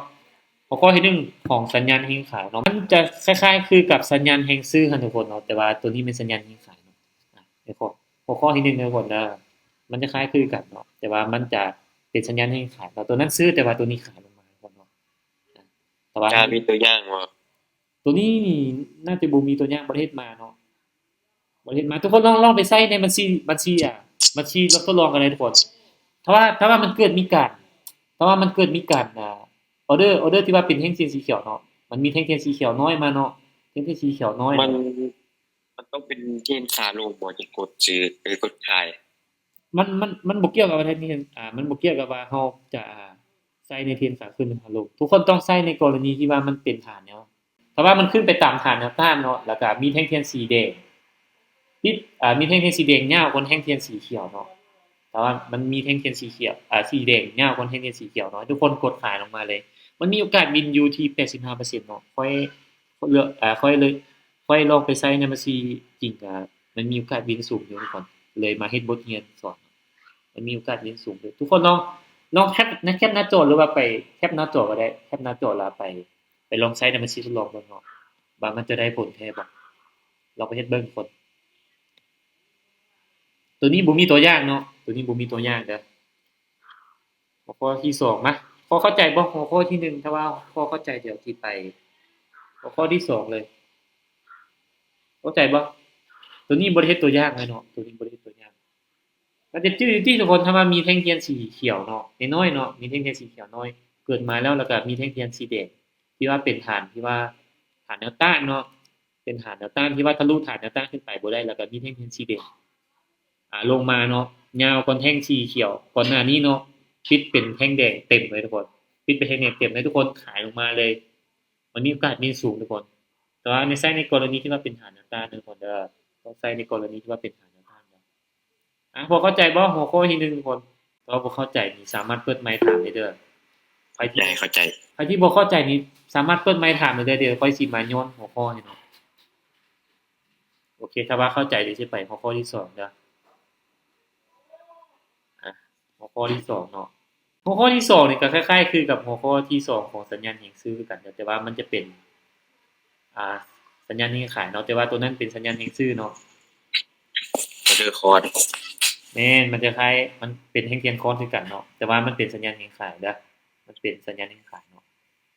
ຫົວຂໍ້ທີໜຶ່ງຂອງສັນຍານແຮງຂາຍເນາະ ມັນຈະຄ້າຍໆຄືກັບສັນຍານແຮງຊື້ຫັ້ນທຸກຄົນເນາະ ແຕ່ວ່າໂຕນີ້ແມ່ນສັນຍານແຮງຂາຍເນາະ. ນະ ຫົວຂໍ້ ຫົວຂໍ້ທີໜຶ່ງເດີທຸກຄົນເດີ ມັນຈະຄ້າຍຄືກັນເນາະ ແຕ່ວ່າມັນຈະເປັນສັນຍານແຮງຂາຍເນາະ ໂຕນັ້ນຊື້ ແຕ່ວ່າໂຕນີ້ຂາຍລົງມາທຸກຄົນເນາະ. ນະ ແຕ່ວ່າ ຈະມີຕົວຢ່າງບໍ່? ໂຕນີ້ນີ້ໜ້າຈະບໍ່ມີຕົວຢ່າງ ບໍ່ໄດ້ເຮັດມາເນາະ ບໍ່ໄດ້ເຮັດມາ ທຸກຄົນລອງ ລອງໄປໃຊ້ໃນບັນຊີ ບັນຊີ ອ່າ ບັນຊີທົດລອງກັນເລີຍທຸກຄົນ. ຖ້າວ່າ ຖ້າວ່າມັນເກີດມີການ ຖ້າວ່າມັນເກີດມີການ ອ່າ ອອເດີ ອອເດີທີ່ວ່າເປັນແທ່ງທຽນສີຂຽວເນາະ ມັນມີແທ່ງທຽນສີຂຽວນ້ອຍມາເນາະ ແທ່ງທຽນສີຂຽວນ້ອຍ ມັນ ມັນຕ້ອງເປັນເທຣນຂາລົງບໍ່ ຈຶ່ງກົດຊື້ ຫຼືກົດຂາຍ? ມັນ ມັນ ມັນບໍ່ກ່ຽວກັບວ່າແທ່ນນີ້ ອ່າ ມັນບໍ່ກ່ຽວກັບວ່າເຮົາຈະ ອ່າ ໃຊ້ໃນເທຣນຂາຂຶ້ນ ຫຼືຂາລົງ ທຸກຄົນຕ້ອງໃຊ້ໃນກໍລະນີທີ່ວ່າມັນເປັນຖານແນວ ຖ້າວ່າມັນຂຶ້ນໄປຕາມຖານແນວຕ້ານເນາະ ແລ້ວກະມີແທ່ງທຽນສີແດງ ຕິດ ອ່າ ມີແທ່ງທຽນສີແດງຍາວກວ່າແທ່ງທຽນສີຂຽວເນາະ ຖ້າວ່າມັນມີແທ່ງທຽນສີຂຽວ ອ່າ ສີແດງຍາວກວ່າແທ່ງທຽນສີຂຽວເນາະ ໃຫ້ທຸກຄົນກົດຂາຍລົງມາເລີຍ ມັນມີໂອກາດວິນຢູ່ທີ່ແປດສິບຫ້າເປີເຊັນເນາະ ຂ້ອຍ ຂ້ອຍເລືອກ ອ່າ ຂ້ອຍເລີຍ ຂ້ອຍລອງໄປໃຊ້ໃນບັນຊີຈິງ ກໍມັນມີໂອກາດວິນສູງຢູ່ທຸກຄົນ ເລີຍມາເຮັດບົດຮຽນສອນ ມັນມີໂອກາດວິນສູງເດີ ທຸກຄົນລອງ ລອງແຄປ ແຄປໜ້າຈໍ ຫຼືວ່າໄປແຄປໜ້າຈໍກໍໄດ້ ແຄປໜ້າຈໍແລ້ວໄປ ໄປລອງໃຊ້ໃນບັນຊີທົດລອງເບິ່ງເນາະ ວ່າມັນຈະໄດ້ຜົນແທ້ບໍ່ ລອງໄປເຮັດເບິ່ງທຸກຄົນ. ໂຕນີ້ບໍ່ມີຕົວຢ່າງເນາະ ໂຕນີ້ບໍ່ມີຕົວຢ່າງເດີ. ຫົວຂໍ້ທີສອງມາ ພໍເຂົ້າໃຈບໍ່? ຫົວຂໍ້ທີໜຶ່ງ ຖ້າວ່າພໍເຂົ້າໃຈ ດຽວຊິໄປຫົວຂໍ້ທີສອງເລີຍ ເຂົ້າໃຈບໍ່? ໂຕນີ້ບໍ່ໄດ້ເຮັດຕົວຢ່າງເລີຍເນາະ ໂຕນີ້ບໍ່ໄດ້ເຮັດຕົວຢ່າງ ມັນຈະຈື່ຢູ່ຕິທຸກຄົນ ຖ້າວ່າມີແທ່ງທຽນສີຂຽວເນາະ ນ້ອຍໆເນາະ ມີແທ່ງທຽນສີຂຽວນ້ອຍເກີດມາແລ້ວ ແລ້ວກໍມີແທ່ງທຽນສີແດງ ທີ່ວ່າເປັນຖານ ທີ່ວ່າຖານແນວຕ້ານເນາະ ເປັນຖານແນວຕ້ານ ທີ່ວ່າທະລຸຖານແນວຕ້ານຂຶ້ນໄປບໍ່ໄດ້ ແລ້ວກໍມີແທ່ງທຽນສີແດງ ອ່າ ລົງມາເນາະ ຍາວກ່ອນແທ່ງສີຂຽວກ່ອນໜ້ານີ້ເນາະ ປິດເປັນແທ່ງແດງເຕັມເລີຍທຸກຄົນ ປິດເປັນແທ່ງແດງເຕັມເລີຍ ທຸກຄົນຂາຍລົງມາເລີຍ ມັນມີໂອກາດວິນສູງທຸກຄົນ ແຕ່ວ່າໃນ ໃຊ້ໃນກໍລະນີທີ່ວ່າເປັນຖານແນວຕ້ານເດີທຸກຄົນເດີ ຕ້ອງໃຊ້ໃນກໍລະນີທີ່ວ່າເປັນຖານແນວຕ້ານເດີ. ອ່າ ພໍເຂົ້າໃຈບໍ່? ຫົວຂໍ້ທີໜຶ່ງທຸກຄົນ ຖ້າບໍ່ເຂົ້າໃຈນີ້ສາມາດເປີດໄມຖາມໄດ້ເດີ ໃຜທີ່ ເຂົ້າໃຈ ໃຜທີ່ບໍ່ເຂົ້າໃຈນີ້ສາມາດເປີດໄມຖາມໄດ້ເດີ ຂ້ອຍຊິມາຍ້ອນຫົວຂໍ້ໃຫ້ເນາະ. ໂອເຄ ຖ້າວ່າເຂົ້າໃຈ ດຽວຊິໄປຫົວຂໍ້ທີສອງເດີ ອ່າ ຫົວຂໍ້ທີສອງເນາະ ຫົວຂໍ້ທີສອງນີ້ກໍຄ້າຍໆຄືກັບຫົວຂໍ້ທີສອງຂອງສັນຍານແຮງຊື້ຄືກັນເດີ ແຕ່ວ່າມັນຈະເປັນ ອ່າ ສັນຍານແຮງຂາຍເນາະ ແຕ່ວ່າໂຕນັ້ນເປັນສັນຍານແຮງຊື້ເນາະ ອໍເດີຄອນ ແມ່ນ ມັນຈະຄ້າຍ ມັນເປັນແທ່ງທຽນຄອນຄືກັນເນາະ ແຕ່ວ່າມັນເປັນສັນຍານແຮງຂາຍເດີ ມັນເປັນສັນຍານແຮງຂາຍເນາະ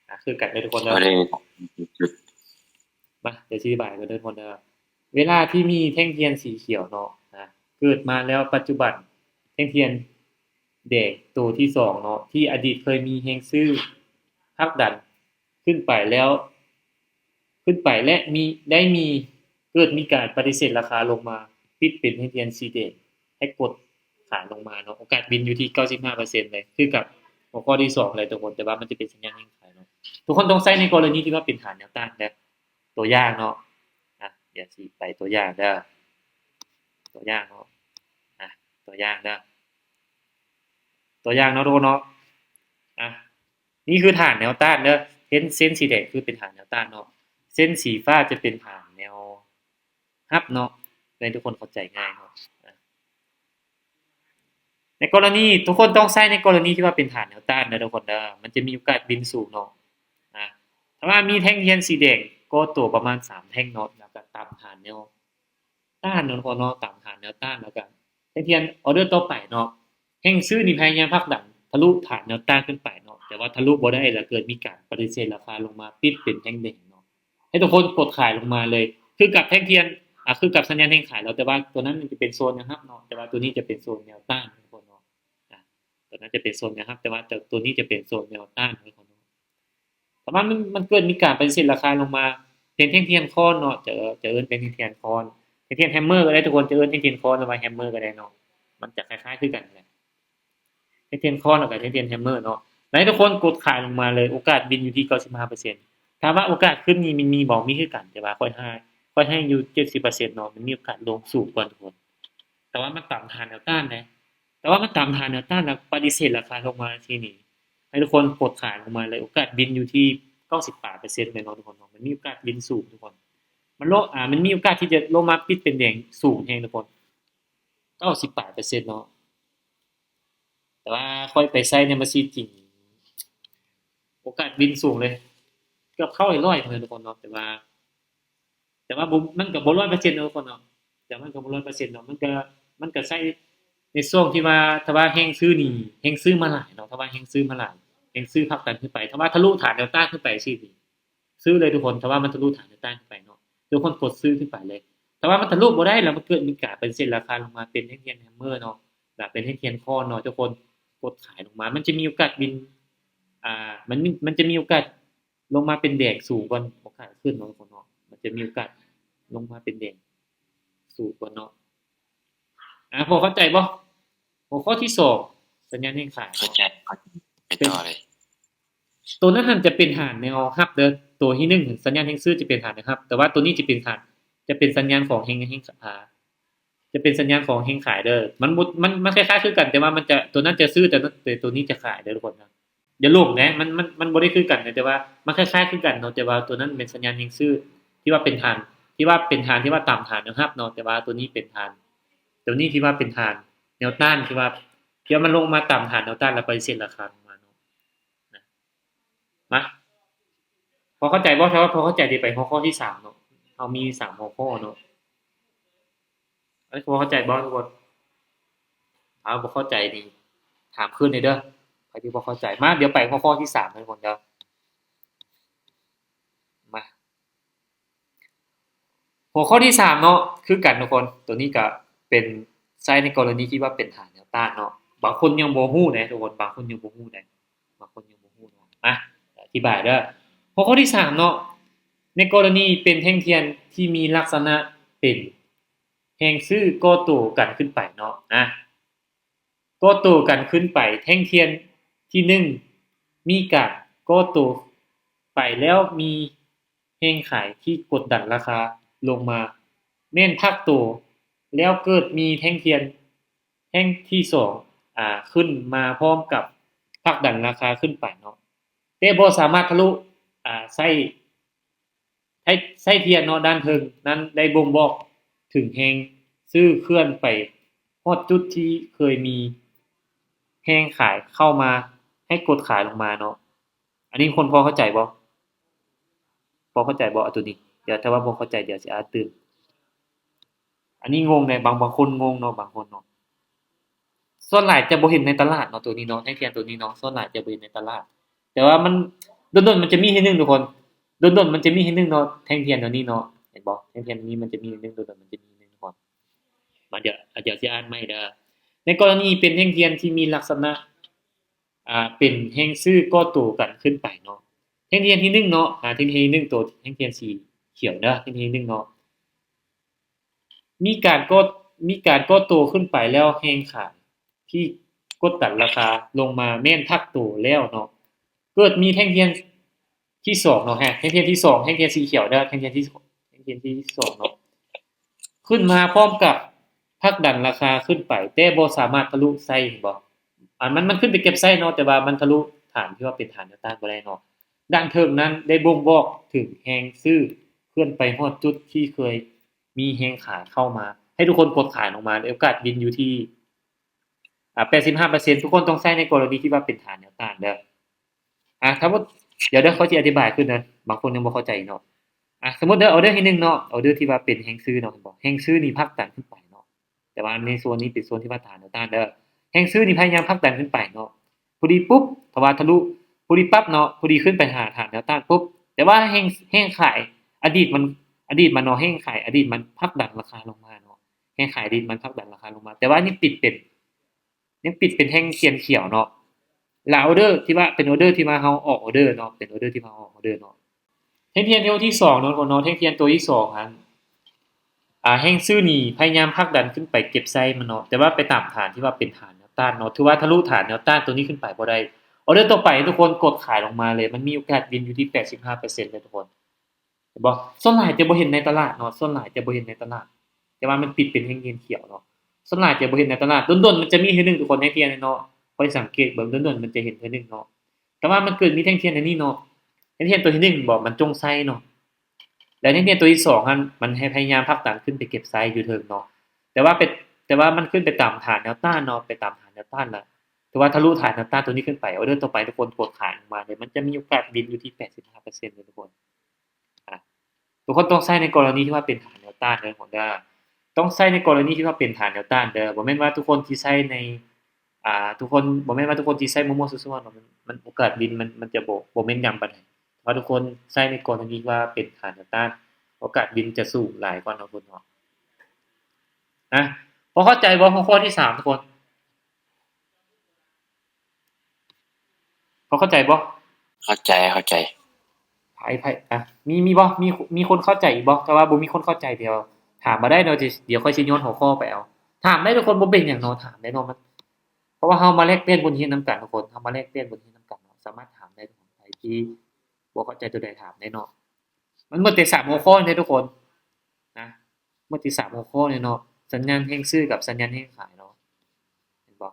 ອ່າ ຄືກັນເດີທຸກຄົນເດີ ມາ ດຽວຊິອະທິບາຍກ່ອນເດີທຸກຄົນເດີ ເວລາທີ່ມີແທ່ງທຽນສີຂຽວເນາະ ນະ ເກີດມາແລ້ວປັດຈຸບັນ ແທ່ງທຽນແດງໂຕທີສອງເນາະ ທີ່ອະດີດເຄີຍມີແຮງຊື້ຜັກດັນຂຶ້ນໄປແລ້ວ ຂຶ້ນໄປ ແລະ ມີ ໄດ້ມີ ເກີດມີການປະຕິເສດລາຄາລົງມາ ປິດເປັນແທ່ງທຽນສີແດງ ໃຫ້ກົດຂາຍລົງມາເນາະ ໂອກາດວິນຢູ່ທີ່ເກົ້າສິບຫ້າເປີເຊັນເລີຍ ຄືກັບຫົວຂໍ້ທີສອງເລີຍທຸກຄົນ ແຕ່ວ່າມັນຈະເປັນສັນຍານແຮງຂາຍເນາະ ທຸກຄົນຕ້ອງໃຊ້ໃນກໍລະນີທີ່ວ່າເປັນຖານແນວຕ້ານເດີ ຕົວຢ່າງເນາະ ອ່ະ ດຽວຊິໄປຕົວຢ່າງເດີ ຕົວຢ່າງເນາະ ອາ ຕົວຢ່າງເດີ ຕົວຢ່າງເນາະທຸກຄົນເນາະ ອາ ນີ້ຄືຖານແນວຕ້ານເດີ ເຫັນເສັ້ນສີແດງຄືເປັນຖານແນວຕ້ານເນາະ ເສັ້ນສີຟ້າຈະເປັນຖານແນວຮັບເນາະ ໃຫ້ທຸກຄົນເຂົ້າໃຈງ່າຍເນາະ ອາ ໃນກໍລະນີ ທຸກຄົນຕ້ອງໃຊ້ໃນກໍລະນີທີ່ວ່າເປັນຖານແນວຕ້ານເດີທຸກຄົນເດີ ມັນຈະມີໂອກາດບິນສູງເນາະ ອາ ຖ້າວ່າມີແທ່ງທຽນສີແດງກໍ່ໂຕປະມານສາມແທ່ງເນາະ ແລ້ວກໍຕາມຖານແນວ ຕ້ານເນາະ ເນາະ ຕາມຖານແນວຕ້ານ ແລ້ວກໍແທ່ງທຽນອອເດີຕໍ່ໄປເນາະ ແຮງຊື້ນີ້ພະຍາຍາມຜັກດັນທະລຸຖານແນວຕ້ານຂຶ້ນໄປເນາະ ແຕ່ວ່າທະລຸບໍ່ໄດ້ ແລ້ວເກີດມີການປະຕິເສດລາຄາລົງມາ ປິດເປັນແທ່ງແດງເນາະ ໃຫ້ທຸກຄົນກົດຂາຍລົງມາເລີຍ ຄືກັບແທ່ງທຽນ ອາ ຄືກັບສັນຍານແຮງຂາຍແລ້ວ ແຕ່ວ່າຕົວນັ້ນມັນຈະເປັນໂຊນແນວຮັບເນາະ ແຕ່ວ່າຕົວນີ້ຈະເປັນໂຊນແນວຕ້ານເນາະ ອາ ຕົວນັ້ນຈະເປັນໂຊນແນວຮັບ ແຕ່ວ່າຕົວນີ້ຈະເປັນໂຊນແນວຕ້ານເນາະ ຖ້າວ່າມັນ ມັນເກີດມີການປະຕິເສດລາຄາລົງມາ ເປັນແທ່ງທຽນຄອນເນາະ ຈະ ຈະເອີ້ນເປັນແທ່ງທຽນຄອນ ແທ່ງທຽນແຮມເມີກໍໄດ້ທຸກຄົນ ຈະເອີ້ນແທ່ງທຽນຄອນ ຫຼືວ່າແຮມເມີກໍໄດ້ເນາະ ມັນຈະຄ້າຍໆຄືກັນແຫຼະ ແທ່ງທຽນຄອນ ແລ້ວກໍແທ່ງທຽນແຮມເມີເນາະ ແລ້ວໃຫ້ທຸກຄົນກົດຂາຍລົງມາເລີຍ ໂອກາດບິນຢູ່ທີ່ເກົ້າສິບຫ້າເປີເຊັນ ຖາມວ່າໂອກາດຂຶ້ນນີ້ມັນມີບໍ່? ມີຄືກັນ ແຕ່ວ່າຂ້ອຍໃຫ້ ຂ້ອຍໃຫ້ຢູ່ເຈັດສິບເປີເຊັນເນາະ ມັນມີໂອກາດລົງສູງກ່ອນທຸກຄົນ ແຕ່ວ່າມັນຕາມຖານແນວຕ້ານເດ້ ແຕ່ວ່າມັນຕາມຖານແນວຕ້ານ ແລ້ວປະຕິເສດລາຄາລົງມາທີ່ນີ້ ໃຫ້ທຸກຄົນກົດຂາຍລົງມາເລີຍ ໂອກາດບິນຢູ່ທີ່ເກົ້າສິບປາຍເປີເຊັນແມ່ນບໍ່ທຸກຄົນເນາະ ມັນມີໂອກາດບິນສູງທຸກຄົນ ມັນໂລ ອາ ມັນມີໂອກາດທີ່ຈະລົງມາປິດເປັນແດງສູງແຮງທຸກຄົນ ເກົ້າສິບປາຍເປີເຊັນເນາະ ແຕ່ວ່າຂ້ອຍໄປໃຊ້ໃນບັນຊີຈິງ ໂອກາດບິນສູງເລີຍ ເກືອບເຂົ້າໃຫ້ຮ້ອຍເປີເຊັນທຸກຄົນເນາະ ແຕ່ວ່າ ແຕ່ວ່າບໍ່ ມັນກໍບໍ່ຮ້ອຍເປີເຊັນເນາະທຸກຄົນເນາະ ແຕ່ມັນກໍບໍ່ຮ້ອຍເປີເຊັນເນາະ ມັນກໍ ມັນກໍໃຊ້ໃນຊ່ວງທີ່ວ່າ ຖ້າວ່າແຮງຊື້ນີ້ ແຮງຊື້ມາຫຼາຍເນາະ ຖ້າວ່າແຮງຊື້ມາຫຼາຍ ແຮງຊື້ຜັກດັນຂຶ້ນໄປ ຖ້າວ່າທະລຸຖານແນວຕ້ານຂຶ້ນໄປຊີ້ນີ້ ຊື້ເລີຍທຸກຄົນ ຖ້າວ່າມັນທະລຸຖານແນວຕ້ານຂຶ້ນໄປເນາະ ທຸກຄົນກົດຊື້ຂຶ້ນໄປເລີຍ ຖ້າວ່າມັນທະລຸບໍ່ໄດ້ ແລ້ວມັນເກີດມີການປະຕິເສດລາຄາລົງມາ ເປັນແທ່ງທຽນແຮມເມີເນາະ ແລະເປັນແທ່ງທຽນຄອນເນາະ ທຸກຄົນກົດຂາຍລົງມາ ມັນຈະມີໂອກາດບິນ ອາ ມັນ ມັນຈະມີໂອກາດ ລົງມາເປັນແດງສູງກ່ອນ ບໍ່ຂາຍຂຶ້ນເນາະ ທຸກຄົນເນາະ ມັນຈະມີໂອກາດລົງມາເປັນແດງສູງກ່ອນເນາະ ອາ ພໍເຂົ້າໃຈບໍ່? ຫົວຂໍ້ທີສອງ ສັນຍານແຮງຂາຍ ເຂົ້າໃຈ ໄປຕໍ່ເລີຍ ໂຕນັ້ນຫັ້ນຈະເປັນຖານແນວຮັບເດີ ໂຕທີໜຶ່ງ ສັນຍານແຮງຊື້ຈະເປັນຖານແນວຮັບ ແຕ່ວ່າໂຕນີ້ຈະເປັນຖານ ຈະເປັນສັນຍານຂອງແຮງ ແຮງ ອາ ຈະເປັນສັນຍານຂອງແຮງຂາຍເດີ ມັນບໍ່ ມັນ ມັນຄ້າຍໆຄືກັນ ແຕ່ວ່າມັນຈະ ໂຕນັ້ນຈະຊື້ ແຕ່ ແຕ່ໂຕນີ້ຈະຂາຍເດີທຸກຄົນນະ ຢ່າຫຼົງເດ້ ມັນ ມັນ ມັນບໍ່ໄດ້ຄືກັນນະ ແຕ່ວ່າມັນຄ້າຍໆຄືກັນເນາະ ແຕ່ວ່າໂຕນັ້ນເປັນສັນຍານແຮງຊື້ ທີ່ວ່າເປັນຖານ ທີ່ວ່າເປັນຖານ ທີ່ວ່າຕາມຖານແນວຮັບເນາະ ແຕ່ວ່າໂຕນີ້ເປັນຖານ ໂຕນີ້ທີ່ວ່າເປັນຖານແນວຕ້ານ ທີ່ວ່າ ທີ່ວ່າມັນລົງມາຕາມຖານແນວຕ້ານ ແລ້ວປະຕິເສດລາຄາລົງມາເນາະ ນະ ມາ ພໍເຂົ້າໃຈບໍ່? ຖ້າວ່າພໍເຂົ້າໃຈ ຊິໄປຫົວຂໍ້ທີສາມເນາະ ເຮົາມີສາມຫົວຂໍ້ເນາະ ອັນນີ້ພໍເຂົ້າໃຈບໍ່ທຸກຄົນ? ຖ້າບໍ່ເຂົ້າໃຈນີ້ຖາມຄືນແດ່ເດີ ໃຜທີ່ບໍ່ເຂົ້າໃຈ ມາ ດຽວໄປຫົວຂໍ້ທີສາມເດີທຸກຄົນເດີ ມາ ຫົວຂໍ້ທີສາມເນາະ ຄືກັນທຸກຄົນ ໂຕນີ້ກະເປັນໃຊ້ໃນກໍລະນີທີ່ວ່າເປັນຖານແນວຕ້ານເນາະ ບາງຄົນຍັງບໍ່ຮູ້ເດ້ທຸກຄົນ ບາງຄົນຍັງບໍ່ຮູ້ເດ້ ບາງຄົນຍັງບໍ່ຮູ້ເນາະ ມາ ອະທິບາຍເດີ ຫົວຂໍ້ທີສາມເນາະ ໃນກໍລະນີເປັນແທ່ງທຽນທີ່ມີລັກສະນະເປັນແຮງຊື້ກໍ່ໂຕກັນຂຶ້ນໄປເນາະ ນະ ກໍ່ໂຕກັນຂຶ້ນໄປ ແທ່ງທຽນທີໜຶ່ງ ມີການກໍ່ໂຕໄປແລ້ວມີແຮງຂາຍທີ່ກົດດັນລາຄາລົງມາ ແມ່ນພັກໂຕ ແລ້ວເກີດມີແທ່ງທຽນ ແທ່ງທີສອງ ອາ ຂຶ້ນມາພ້ອມກັບຜັກດັນລາຄາຂຶ້ນໄປເນາະ ແຕ່ບໍ່ສາມາດທະລຸ ອາ ໃຊ້ ໃຊ້ ໃຊ້ທຽນເນາະ ດ້ານເທິງນັ້ນໄດ້ບົ່ງບອກເຖິງແຮງຊື້ເຄື່ອນໄປຮອດຈຸດທີ່ເຄີຍມີແຮງຂາຍເຂົ້າມາໃຫ້ກົດຂາຍລົງມາເນາະ ອັນນີ້ຄົນພໍເຂົ້າໃຈບໍ່? ພໍເຂົ້າໃຈບໍ່ ອັນໂຕນີ້? ດຽວຖ້າວ່າບໍ່ເຂົ້າໃຈ ດຽວຊິອ່ານຕື່ມ ອັນນີ້ງົງເດ້ ບາງ ບາງຄົນງົງເນາະ ບາງຄົນເນາະ ສ່ວນຫຼາຍຈະບໍ່ເຫັນໃນຕະຫຼາດເນາະ ໂຕນີ້ເນາະ ແທ່ງທຽນໂຕນີ້ເນາະ ສ່ວນຫຼາຍຈະບໍ່ເຫັນໃນຕະຫຼາດ ແຕ່ວ່າມັນ ດົນໆມັນຈະມີເທື່ອໜຶ່ງທຸກຄົນ ດົນໆມັນຈະມີເທື່ອໜຶ່ງເນາະ ແທ່ງທຽນໂຕນີ້ເນາະ ເຫັນບໍ່ ແທ່ງທຽນໂຕນີ້ມັນຈະມີເທື່ອໜຶ່ງ ດົນໆມັນຈະມີເທື່ອໜຶ່ງທຸກຄົນ ມາ ດຽວ ດຽວຊິອ່ານໃໝ່ເດີ ໃນກໍລະນີເປັນແທ່ງທຽນທີ່ມີລັກສະນະ ອາ ເປັນແຮງຊື້ກໍ່ໂຕກັນຂຶ້ນໄປເນາະ ແທ່ງທຽນທີໜຶ່ງເນາະ ອາ ແທ່ງທຽນທີໜຶ່ງ ໂຕແທ່ງທຽນສີຂຽວເດີ ແທ່ງທຽນທີໜຶ່ງເນາະ ມີການກໍ່ ມີການກໍ່ໂຕຂຶ້ນໄປແລ້ວແຮງຂາຍທີ່ກົດດັນລາຄາລົງມາແມ່ນພັກໂຕແລ້ວເນາະ ເກີດມີແທ່ງທຽນທີສອງເນາະ ແທ່ງທຽນທີສອງ ແທ່ງທຽນສີຂຽວເດີ ແທ່ງທຽນທີ ແທ່ງທຽນທີສອງເນາະ ຂຶ້ນມາພ້ອມກັບຜັກດັນລາຄາຂຶ້ນໄປ ແຕ່ບໍ່ສາມາດທະລຸໄຊ ເຫັນບໍ່? ອັນມັນ ມັນຂຶ້ນໄປເກັບໄຊເນາະ ແຕ່ວ່າມັນທະລຸຖານທີ່ວ່າເປັນຖານແນວຕ້ານບໍ່ໄດ້ເນາະ. ດ້ານເທິງນັ້ນໄດ້ບົ່ງບອກເຖິງແຮງຊື້ເຄື່ອນໄປຮອດຈຸດທີ່ເຄີຍມີແຮງຂາຍເຂົ້າມາ ໃຫ້ທຸກຄົນກົດຂາຍລົງມາ ໂອກາດວິນຢູ່ທີ່ ອ່າ ແປດສິບຫ້າເປີເຊັນ ທຸກຄົນຕ້ອງໃຊ້ໃນກໍລະນີທີ່ວ່າເປັນຖານແນວຕ້ານເດີ. ອ່າ ຖ້າໝົດ ດຽວເດີ ຂ້ອຍຊິອະທິບາຍຂຶ້ນເດີ ບາງຄົນຍັງບໍ່ເຂົ້າໃຈເນາະ. ອ່າ ສົມມຸດເດີ ອໍເດີທີໜຶ່ງເນາະ ອໍເດີທີ່ວ່າເປັນແຮງຊື້ເນາະ ເຫັນບໍ່? ແຮງຊື້ນີ້ຜັກດັນຂຶ້ນໄປເນາະ ແຕ່ວ່າໃນໂຊນນີ້ເປັນໂຊນທີ່ວ່າຖານແນວຕ້ານເດີ. ແຮງຊື້ນີ້ພະຍາຍາມຜັກດັນຂຶ້ນໄປເນາະ ພໍດີປຸບ ຖ້າວ່າທະລຸ ພໍດີປັບເນາະ ພໍດີຂຶ້ນໄປຫາຖານແນວຕ້ານປຸບ ແຕ່ວ່າແຮງ ແຮງຂາຍອະດີດມັນ ອະດີດມັນເນາະ ແຮງຂາຍອະດີດມັນຜັກດັນລາຄາລົງມາເນາະ ແຮງຂາຍອະດີດມັນຜັກດັນລາຄາລົງມາ ແຕ່ວ່າຍັງຕິດເປັນ ຍັງຕິດເປັນແທ່ງຂຽນຂຽວເນາະ ລະອໍເດີທີ່ວ່າເປັນອໍເດີທີ່ວ່າເຮົາອອກອໍເດີເນາະ ເປັນອໍເດີທີ່ວ່າເຮົາອອກອໍເດີເນາະ. ແທ່ງທຽນໂຕທີສອງເນາະ ເນາະ ແທ່ງທຽນໂຕທີສອງຫັ້ນ ອ່າ ແຮງຊື້ນີ້ພະຍາຍາມຜັກດັນຂຶ້ນໄປເກັບໄຊມັນເນາະ ແຕ່ວ່າໄປຕາມຖານທີ່ວ່າເປັນຖານແນວຕ້ານເນາະ ຖືວ່າທະລຸຖານແນວຕ້ານໂຕນີ້ຂຶ້ນໄປບໍ່ໄດ້. ອໍເດີຕໍ່ໄປ ທຸກຄົນກົດຂາຍລົງມາເລີຍ ມັນມີໂອກາດວິນຢູ່ທີ່ແປດສິບຫ້າເປີເຊັນເລີຍທຸກຄົນ. ເຫັນບໍ່? ສ່ວນຫຼາຍຈະບໍ່ເຫັນໃນຕະຫຼາດເນາະ ສ່ວນຫຼາຍຈະບໍ່ເຫັນໃນຕະຫຼາດ ແຕ່ວ່າມັນປິດເປັນແທ່ງຂຽວເນາະ ສ່ວນຫຼາຍຈະບໍ່ເຫັນໃນຕະຫຼາດ. ດົນໆມັນຈະມີເທື່ອໜຶ່ງ ທຸກຄົນ ແທ່ງທຽນເນາະ ຂ້ອຍສັງເກດເບິ່ງ ດົນໆມັນຈະເຫັນເທື່ອໜຶ່ງເນາະ ແຕ່ວ່າມັນເກີດມີແທ່ງທຽນອັນນີ້ເນາະ ແທ່ງທຽນໂຕທີໜຶ່ງ ເຫັນບໍ່? ມັນຈົ່ງໄຊເນາະ ແລ້ວແທ່ງທຽນໂຕທີສອງຫັ້ນ ມັນໃຫ້ພະຍາຍາມຜັກດັນຂຶ້ນໄປເກັບໄຊຢູ່ເທິງເນາະ ແຕ່ວ່າເປັນ ແຕ່ວ່າມັນຂຶ້ນໄປຕາມຖານແນວຕ້ານເນາະ ໄປຕາມຖານແນວຕ້ານລະ ຖືວ່າທະລຸຖານແນວຕ້ານໂຕນີ້ຂຶ້ນໄປ. ອໍເດີຕໍ່ໄປ ທຸກຄົນກົດຂາຍລົງມາເລີຍ ມັນຈະມີໂອກາດວິນຢູ່ທີ່ແປດສິບຫ້າເປີເຊັນເລີຍທຸກຄົນ. ອ່າ ທຸກຄົນຕ້ອງໃຊ້ໃນກໍລະນີທີ່ວ່າເປັນຖານແນວຕ້ານເດີທຸກຄົນເດີ ຕ້ອງໃຊ້ໃນກໍລະນີທີ່ວ່າເປັນຖານແນວຕ້ານເດີ ບໍ່ແມ່ນວ່າທຸກຄົນຊິໃຊ້ໃນ ອ່າ ທຸກຄົນ ບໍ່ແມ່ນວ່າທຸກຄົນຊິໃຊ້ມົ້ວໆຊັ້ວໆເນາະ ມັນ ມັນໂອກາດວິນມັນ ມັນຈະບໍ່ ບໍ່ແມ່ນຢຳປານໃດ ແຕ່ວ່າທຸກຄົນໃຊ້ໃນກໍລະນີທີ່ວ່າເປັນຖານແນວຕ້ານ ໂອກາດວິນຈະສູງຫຼາຍກວ່າເນາະທຸກຄົນເນາະ. ອ່າ ພໍເຂົ້າໃຈບໍ່ ຫົວຂໍ້ທີສາມ ທຸກຄົນ? ພໍເຂົ້າໃຈບໍ່? ເຂົ້າໃຈ ເຂົ້າໃຈ. ໃຜ ໃຜ ອ່ະ ມີ ມີບໍ່? ມີ ມີຄົນເຂົ້າໃຈອີກບໍ່? ຖ້າວ່າບໍ່ມີຄົນເຂົ້າໃຈ ດຽວຖາມມາໄດ້ເນາະ ດຽວຂ້ອຍຊິໂຍນຫົວຂໍ້ໄປເອົາ. ຖາມໄດ້ທຸກຄົນ ບໍ່ເປັນຫຍັງເນາະ ຖາມໄດ້ເນາະ ມັນ ເພາະວ່າເຮົາມາແລກປ່ຽນບົດຮຽນນຳກັນທຸກຄົນ ເຮົາມາແລກປ່ຽນບົດຮຽນນຳກັນເນາະ ສາມາດຖາມໄດ້ທຸກຄົນ ໃຜທີ່ບໍ່ເຂົ້າໃຈຕົວໃດຖາມໄດ້ເນາະ. ມັນໝົດແຕ່ສາມຫົວຂໍ້ເດ້ທຸກຄົນນະ ໝົດແຕ່ສາມຫົວຂໍ້ນີ້ເນາະ ສັນຍານແຮງຊື້ກັບສັນຍານແຮງຂາຍເນາະ ເຫັນບໍ່?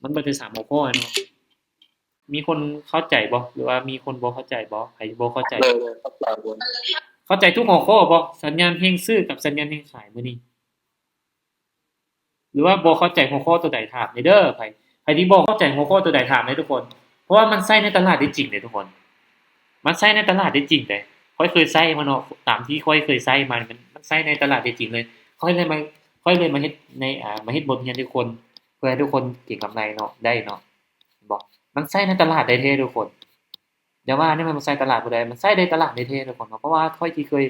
ມັນເບິດແຕ່ສາມຫົວຂໍ້ເນາະ. ມີຄົນເຂົ້າໃຈບໍ່ ຫຼືວ່າມີຄົນບໍ່ເຂົ້າໃຈບໍ່? ໃຜບໍ່ເຂົ້າໃຈ? ເຂົ້າໃຈ ເຂົ້າໃຈທຸກຫົວຂໍ້ບໍ່? ສັນຍານແຮງຊື້ກັບສັນຍານແຮງຂາຍມື້ນີ້ ຫຼືວ່າບໍ່ເຂົ້າໃຈຫົວຂໍ້ຕົວໃດ ຖາມແດ່ເດີ. ໃຜ ໃຜທີ່ບໍ່ເຂົ້າໃຈຫົວຂໍ້ຕົວໃດ ຖາມແດ່ທຸກຄົນ ເພາະວ່າມັນໃຊ້ໃນຕະຫຼາດໄດ້ຈິງເດ້ທຸກຄົນ ມັນໃຊ້ໃນຕະຫຼາດໄດ້ຈິງເດ້. ຂ້ອຍເຄີຍໃຊ້ມາເນາະ ຕາມທີ່ຂ້ອຍເຄີຍໃຊ້ມາ ມັນ ມັນໃຊ້ໃນຕະຫຼາດໄດ້ຈິງເລີຍ. ຂ້ອຍເລີຍມາ ຂ້ອຍເລີຍມາເຮັດໃນ ອ່າ ມາເຮັດບົດຮຽນໃຫ້ທຸກຄົນ ເພື່ອໃຫ້ທຸກຄົນເກັງກຳໄລເນາະ ໄດ້ເນາະ ເຫັນບໍ່? ມັນໃຊ້ໃນຕະຫຼາດໄດ້ແທ້ທຸກຄົນ ຢ່າວ່າແນວມັນໃຊ້ຕະຫຼາດບໍ່ໄດ້ ມັນໃຊ້ໃນຕະຫຼາດໄດ້ແທ້ທຸກຄົນເນາະ. ເພາະວ່າຂ້ອຍທີ່ເຄີຍ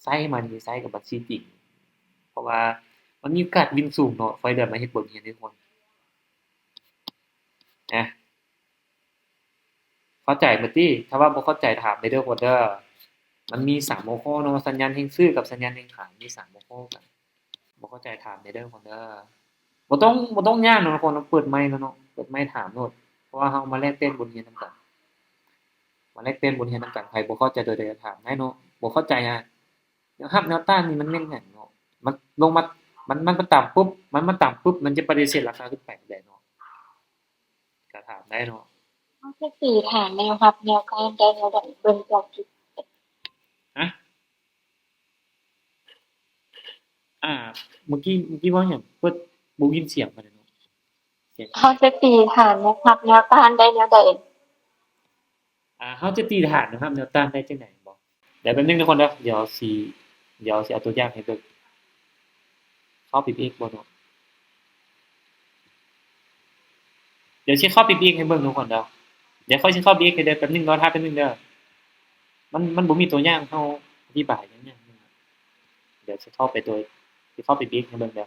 ໃຊ້ມານີ້ ໃຊ້ກັບບັນຊີຈິງ ເພາະວ່າມັນມີໂອກາດວິນສູງເນາະ. ຂ້ອຍເລີຍມາເຮັດບົດຮຽນໃຫ້ທຸກຄົນ ອາ ເຂົ້າໃຈໝົດຕິ? ຖ້າວ່າບໍ່ເຂົ້າໃຈ ຖາມໄດ້ເດີທຸກຄົນເດີ. ມັນມີສາມຫົວຂໍ້ເນາະ ສັນຍານແຮງຊື້ກັບສັນຍານແຮງຂາຍ ມີສາມຫົວຂໍ້ກັນ. ບໍ່ເຂົ້າໃຈຖາມໄດ້ເດີທຸກຄົນເດີ. ບໍ່ຕ້ອງ ບໍ່ຕ້ອງຍາກເນາະທຸກຄົນ ເປີດໄມແລ້ວເນາະ ເປີດໄມຖາມໂລດ ເພາະວ່າເຮົາມາແລກປ່ຽນບົດຮຽນນຳກັນ ມາແລກປ່ຽນບົດຮຽນນຳກັນ. ໃຜບໍ່ເຂົ້າໃຈຕົວໃດຖາມໄດ້ເນາະ. ບໍ່ເຂົ້າໃຈອະ ແນວຮັບແນວຕ້ານນີ້ມັນແມ່ນຫຍັງເນາະ? ມັນລົງມາ ມັນ ມັນມາຕຳປຸບ ມັນມາຕຳປຸບ ມັນຈະປະຕິເສດລາຄາຂຶ້ນໄປແລ້ວເນາະ ກະຖາມໄດ້ເນາະ. ເຮົາຈະຕີຖານແນວຮັບແນວຕ້ານໄດ້ແນວໃດ? ເບິ່ງຈາກຈຸດ ຮະ? ອ່າ ເມື່ອກີ້ ເມື່ອກີ້ເວົ້າຫຍັງ? ເປີດ ບໍ່ຍິນສຽງປານໃດເນາະ. ເຮົາຈະຕີຖານແນວຮັບແນວຕ້ານໄດ້ແນວໃດ? ອ່າ ເຮົາຈະຕີຖານແນວຮັບແນວຕ້ານໄດ້ຈັ່ງໃດບໍ? ດຽວແປັບໜຶ່ງທຸກຄົນເດີ ດຽວຊິ ດຽວຊິເອົາຕົວຢ່າງໃຫ້ເບິ່ງ. ເຂົ້າໄປ ບີ ເອັກ ບໍ່ເນາະ? ດຽວຊິເຂົ້າໄປ ບີ ເອັກ ໃຫ້ເບິ່ງທຸກຄົນເດີ. ດຽວຂ້ອຍຊິເຂົ້າ ບີ ເອັກ ໃຫ້ເດີ ແປັບໜຶ່ງ ລໍຖ້າແປັບໜຶ່ງເດີ. ມັນ ມັນບໍ່ມີຕົວຢ່າງ ເຮົາອະທິບາຍຫຍັງ ດຽວຊິເຂົ້າໄປໂດຍ ຊິເຂົ້າໄປ ບີ ເອັກ ໃຫ້ເບິ່ງເດີ.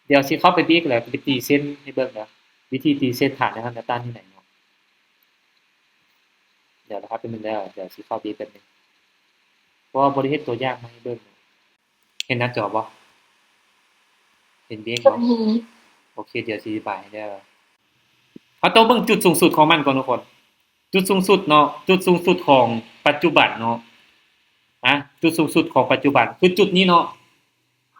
ດຽວຊິເຂົ້າໄປ ບີ ເອັກ ແລ້ວໄປຕີເສັ້ນໃຫ້ເບິ່ງເດີ ວິທີຕີເສັ້ນຖານແນວຮັບແນວຕ້ານຢູ່ໃນເນາະ. ດຽວນະຄັບ ແປັບໜຶ່ງເດີ ດຽວຊິເຂົ້າ ບີ ເອັກ ແປັບໜຶ່ງ ເພາະວ່າບໍ່ໄດ້ເຮັດຕົວຢ່າງມາໃຫ້ເບິ່ງ. ເຫັນໜ້າຈໍບໍ່? ເຫັນ ບີ ເອັກ ບໍ່? ໂອເຄ ດຽວຊິອະທິບາຍໃຫ້ເດີ. ເຮົາຕ້ອງເບິ່ງຈຸດສູງສຸດຂອງມັນກ່ອນທຸກຄົນ. ຈຸດສູງສຸດເນາະ ຈຸດສູງສຸດຂອງປັດຈຸບັນເນາະ ອ່າ ຈຸດສູງສຸດຂອງປັດຈຸບັນ ຄືຈຸດນີ້ເນາະ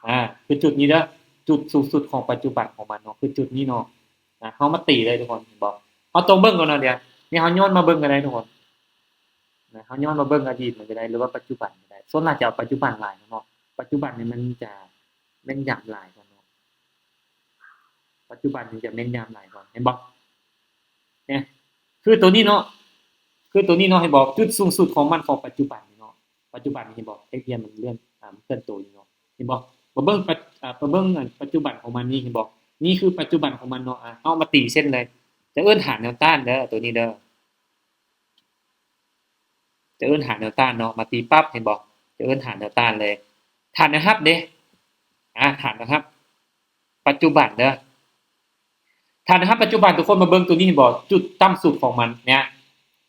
ອ່າ ຄືຈຸດນີ້ເດີ ຈຸດສູງສຸດຂອງປັດຈຸບັນຂອງມັນເນາະ ຄືຈຸດນີ້ເນາະ. ອ່າ ເຮົາມາຕີເລີຍທຸກຄົນ ເຫັນບໍ່? ເຮົາຕ້ອງເບິ່ງກ່ອນເນາະ ດຽວນີ້ເຮົາຍ້ອນມາເບິ່ງກໍໄດ້ທຸກຄົນ ນະ ເຮົາຍ້ອນມາເບິ່ງອະດີດມັນກໍໄດ້ ຫຼືວ່າປັດຈຸບັນກໍໄດ້. ສ່ວນຫຼາຍຈະເອົາປັດຈຸບັນຫຼາຍເນາະ ປັດຈຸບັນນີ້ມັນຈະແມ່ນຢຳຫຼາຍກວ່າເນາະ ປັດຈຸບັນນີ້ຈະແມ່ນຍຳຫຼາຍກວ່າ ເຫັນບໍ່? ນີ້ ຄືໂຕນີ້ເນາະ ຄືໂຕນີ້ເນາະ ເຫັນບໍ່? ຈຸດສູງສຸດຂອງມັນຂອງປັດຈຸບັນນີ້ເນາະ ປັດຈຸບັນນີ້ ເຫັນບໍ່? ແທ່ງທຽນມັນເລື່ອນ ອ່າ ມັນເຄື່ອນໂຕຢູ່ເນາະ ເຫັນບໍ່? ມາເບິ່ງປັດ ອ່າ ມາເບິ່ງອັນປັດຈຸບັນຂອງມັນນີ້ ເຫັນບໍ່? ນີ້ຄືປັດຈຸບັນຂອງມັນເນາະ ອ່າ ເຮົາມາຕີເສັ້ນເລີຍ ຈະເອີ້ນຖານແນວຕ້ານເດີ ໂຕນີ້ເດີ ຈະເອີ້ນຖານແນວຕ້ານເນາະ ມາຕີປັບ ເຫັນບໍ່? ຈະເອີ້ນຖານແນວຕ້ານເລີຍ ຖານແນວຮັບເດ້ ອ່າ ຖານແນວຮັບ ປັດຈຸບັນເດີ ຖານແນວຮັບປັດຈຸບັນ ທຸກຄົນມາເບິ່ງໂຕນີ້ ເຫັນບໍ່? ຈຸດຕ່ຳສຸດຂອງມັນ ນີ້